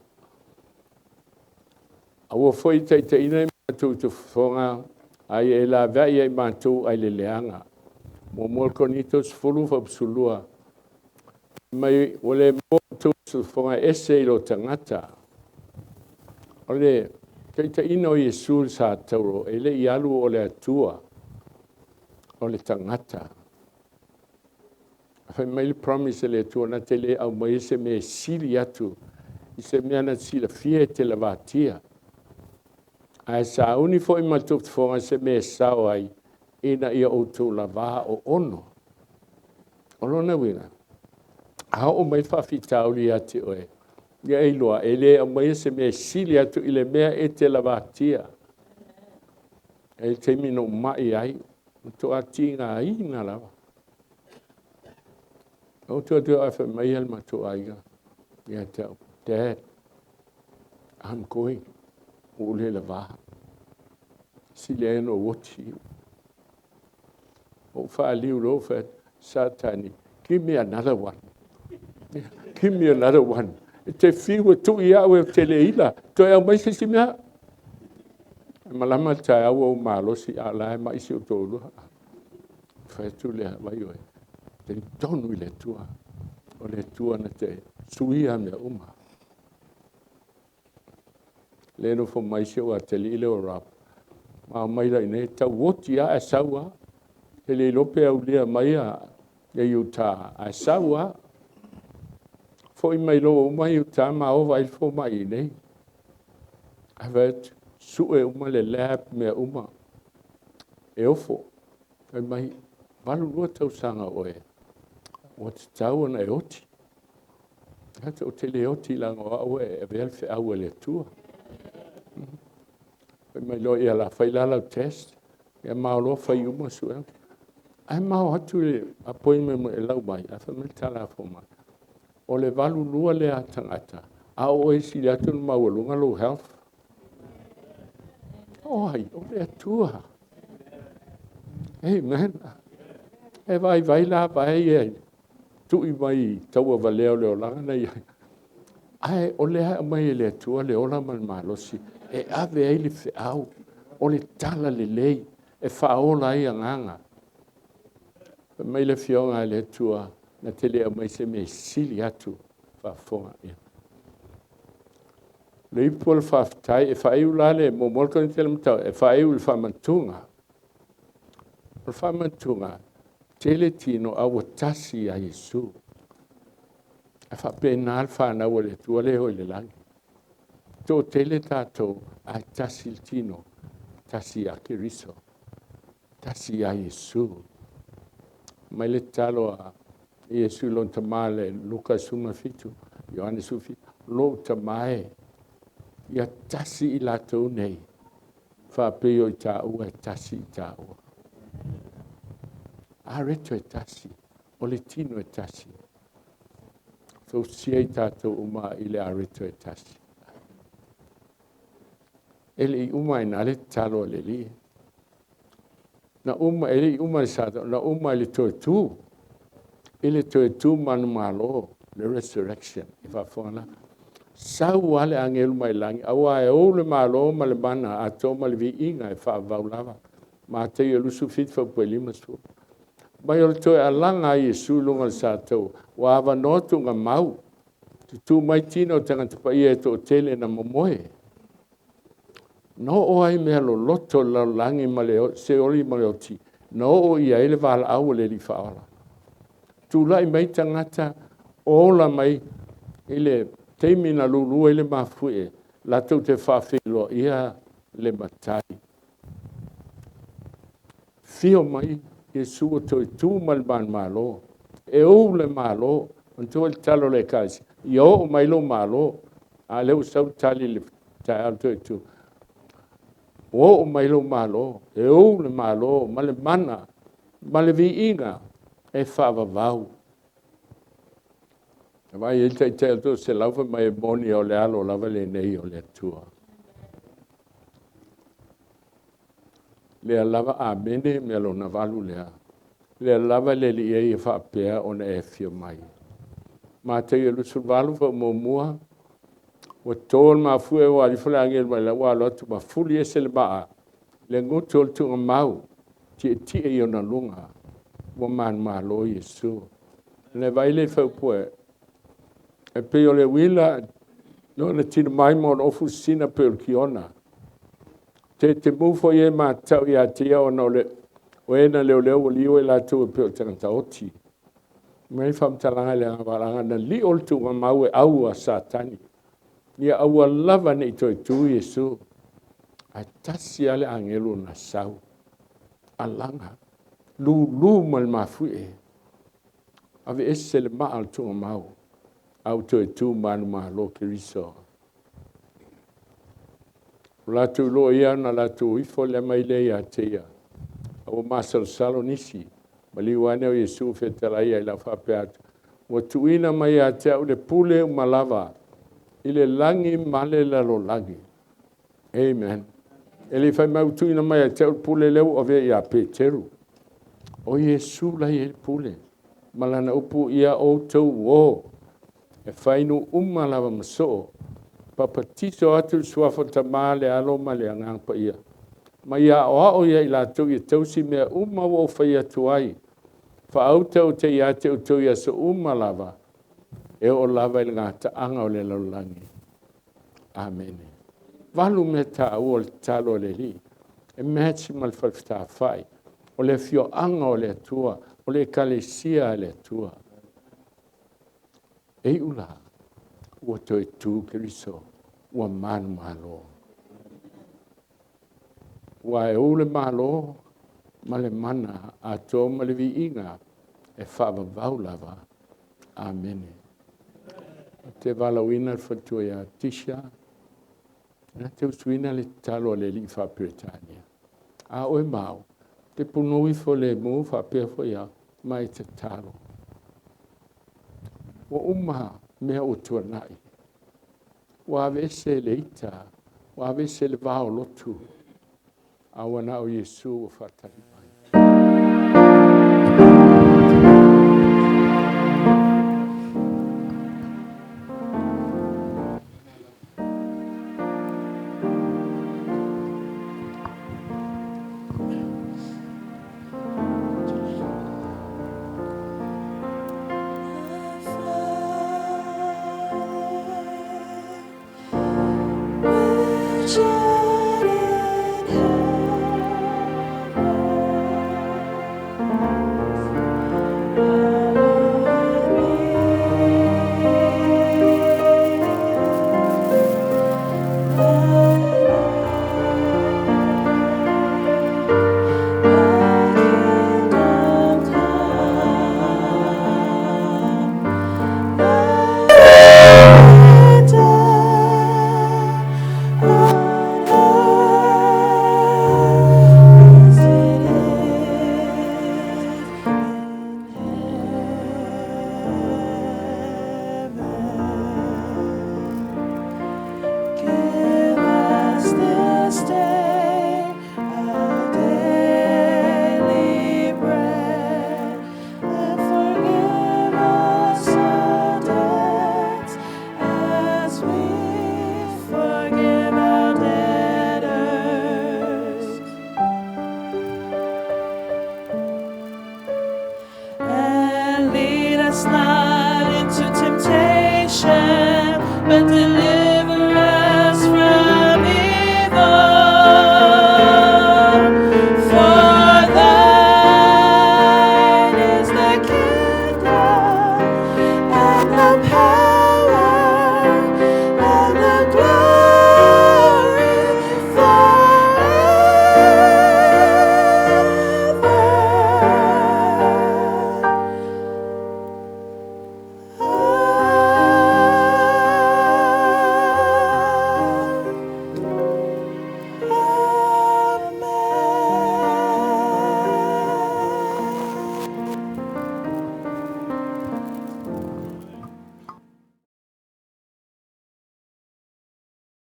C: Aua foi e taitaiina i matou i fofoga, a ia e laveai ia i matou ai le leaga. 1 Korinito 10, 12, mai ua le maua outou sofoga e ese i lou tagata. O le taitaiina o Iesu i le satauro, e le i alu o le Atua, o le tagata. Fai mai le promise a le Atua, na te le aumaia se mea e sili atu i se mea na te silafia e te lavatia. Ae sauni foi ma le tofofoga se mea e sao ai, ina ia outou lavā o ono. O lona uiga, a oo mai le faafitauli ia te oe, ia e iloa, e le aumaia se mea e sili atu i le mea e te lavatia. E i le taimi na ou mai ai, matua tigaina lava. Ou te atu ae fai mai le matou aiga ia te au, Dad, I'm going. Ua ou le lavā. Sili ai ona ou oti. Ou faaliu loa ou fai atu, Satani, give me another one. Give me another one. E te fiu e tuu ia au e te le ila. Toe au mai se isi mea. E malama le taeao ua ou malosi, a o la e mai si ou toalua. Fai atu lea, vai oe, talitonu i le Atua. O le Atua na te suia mea uma. Le nofo mai si ou atalii lea o Rob. Ma omai la i inei, tau oti lava ae sau lava. E le iloa pe aulia mai ia Utah, ae sau lava. Foi mai loa uma Utah ma o vaai le fomai i inei. Ae fai atu, sue uma le lab, mea uma. E ofo. Fai mai, 82 tausaga oe, ua tatau ona e oti. Ou te le oti leaga o au e avea le feau a le Atua. Fai mai loa, ia la fai la lau test. Ia ma o loa fai uma suega. Ae ma o atu le appointment e lau mai, ae fai mai le tala a fomai. O le 82 lea tagata, a o oe sili atu ona maualuga lou health. O ai, o le Atua. Amen. E vaivai la vai e tui mai taua valea o le olaga na iai. Ae o lea aumai e le Atua le ola ma le malosi e ave ai le feau, o le tala lelei e faaola ai agaga. Fai mai le Afioga a le Atua, na te le aumai se mea e sili atu faafofoga ia. Le ipu o le faafetai, e faaiu la le muamua le Korinite le matau, e faaiu i le faamantuga. O le faamantuga, tele tino a ua tasi ia Iesu. E faapena le fanau a le Atua lea e o i le lagi. Toatele tatou, ae tasi le tino, tasi ia Keriso, tasi ia Iesu. Mai le tatalo a Iesu i lona tama le Luka 17, Ioane 17, lou tama e, ia tasi i latou nei, faapei o i tāua e tasi i tāua. Areto e tasi, o le tino e tasi. Fausia i tātou uma i le areto e tasi. E le i uma ai na le tatalo a le Alii. Na uma, e le i uma le sa, na uma i le toe tu. I le toe tu manumalo, le resurrection, i faafofoga la. Sau lava le agelu mai lagi, aua e ou le malo ma le mana atoa ma le viiga e faavavau lava. Mataio 27 faupue 50. Mai o le toe alaga a Iesu i luga o le satou, ua avanoa tuugamau, tutū mai tino o tagata paia e toatele na momoe. Na oo ai mea loloto i le lalolagi ma le seoli ma le oti, na oo i ai le valaau a le Alii Faaola. Tulai mai tagata, ola mai i le taimi na lulu ai le mafuie, latou te faafeiloaia le Matai. Afio mai Iesu ua toe tu ma le manumalo, e ou le Malo. Manatua le tatalo a le Ekalesia, ia oo mai lou Malo. A o lea ua sau le tali i le taeao le toe tu. Ua oo mai lou Malo, e ou le Malo ma le mana ma le viiga e faavavau. Na vaai ai le taitai o le toaselau fai mai e moni o le alo lava lenei o le Atua. Lea lava amene mea lona valu lea. Lea lava le Alii e ia faapea ona e afio mai. Mataio 28 faamuamua, ua to le mafuie ua alu ifo le agelu mai le ua alu atu ma fuli ese le maa, le gutu o le tuugamau, tietie i ona luga, ua manumalo Iesu. Le vaai le faupue, e pei o le uila no le tino mai ma ona ofu sisina pei o le kiona. Te te mu foi e matau ia te ia ona o le o e na leoleo ua liu e latou e pei o tagata oti. Mai faamatalaga i le agavalaga na lio le tuugamau e au a Satani. Ia aua lava ne i toe tu Iesu. Ae tasi lava le agelu na sau. Alaga, lulu ma le mafuie. Ave ese le maa o le tuugamau. Au toe tu manumalo Keriso. O latou iloa ia na latou ifo lea mai lea ia te ia. A ua masalosalo nisi. Maliu ane o Iesu fetalai ai lau faapea atu. Ua tuuina mai ia te au le pule uma lava i le lagi ma le lalolagi. Amen. E le fai mai ua tuuina mai ia te au le pule lea ua avea ia Peteru. O Iesu la i ai le pule. Ma lana upu ia outou o. E fai nuu uma lava ma soo. Papatiso atu le suafa o le Tama, le Alo ma le Agaga Paia. Ma ia aoao ia i latou ia tausi mea uma ua ou fai atu ai. Faauta ou te ia te outou i aso uma lava, e oo lava i le gataaga o le lalolagi. Amene. Valu mea taua o le tatalo a le Alii. E match ma le falefetafai. O le afioaga o le Atua, o le Ekalesia a le Atua. E iu la, ua toe tu Keriso, ua manumalo. Ua e ou le Malo ma le mana atoa ma le viiga e faavavau lava. Amene. Ou te valaauina le faletua ia Tisha, na te usuina le tatalo a le alii faa-Peretania. A oe ma au, te punou ifo le mu faapea foi au, ma e tatalo. Ua uma mea ua tuanai. Ua aveese le ita, ua aveese le va o lotu. A ua na o Iesu ua faatali mai.
D: Which art in Give us this day our daily bread, and forgive us our debts as we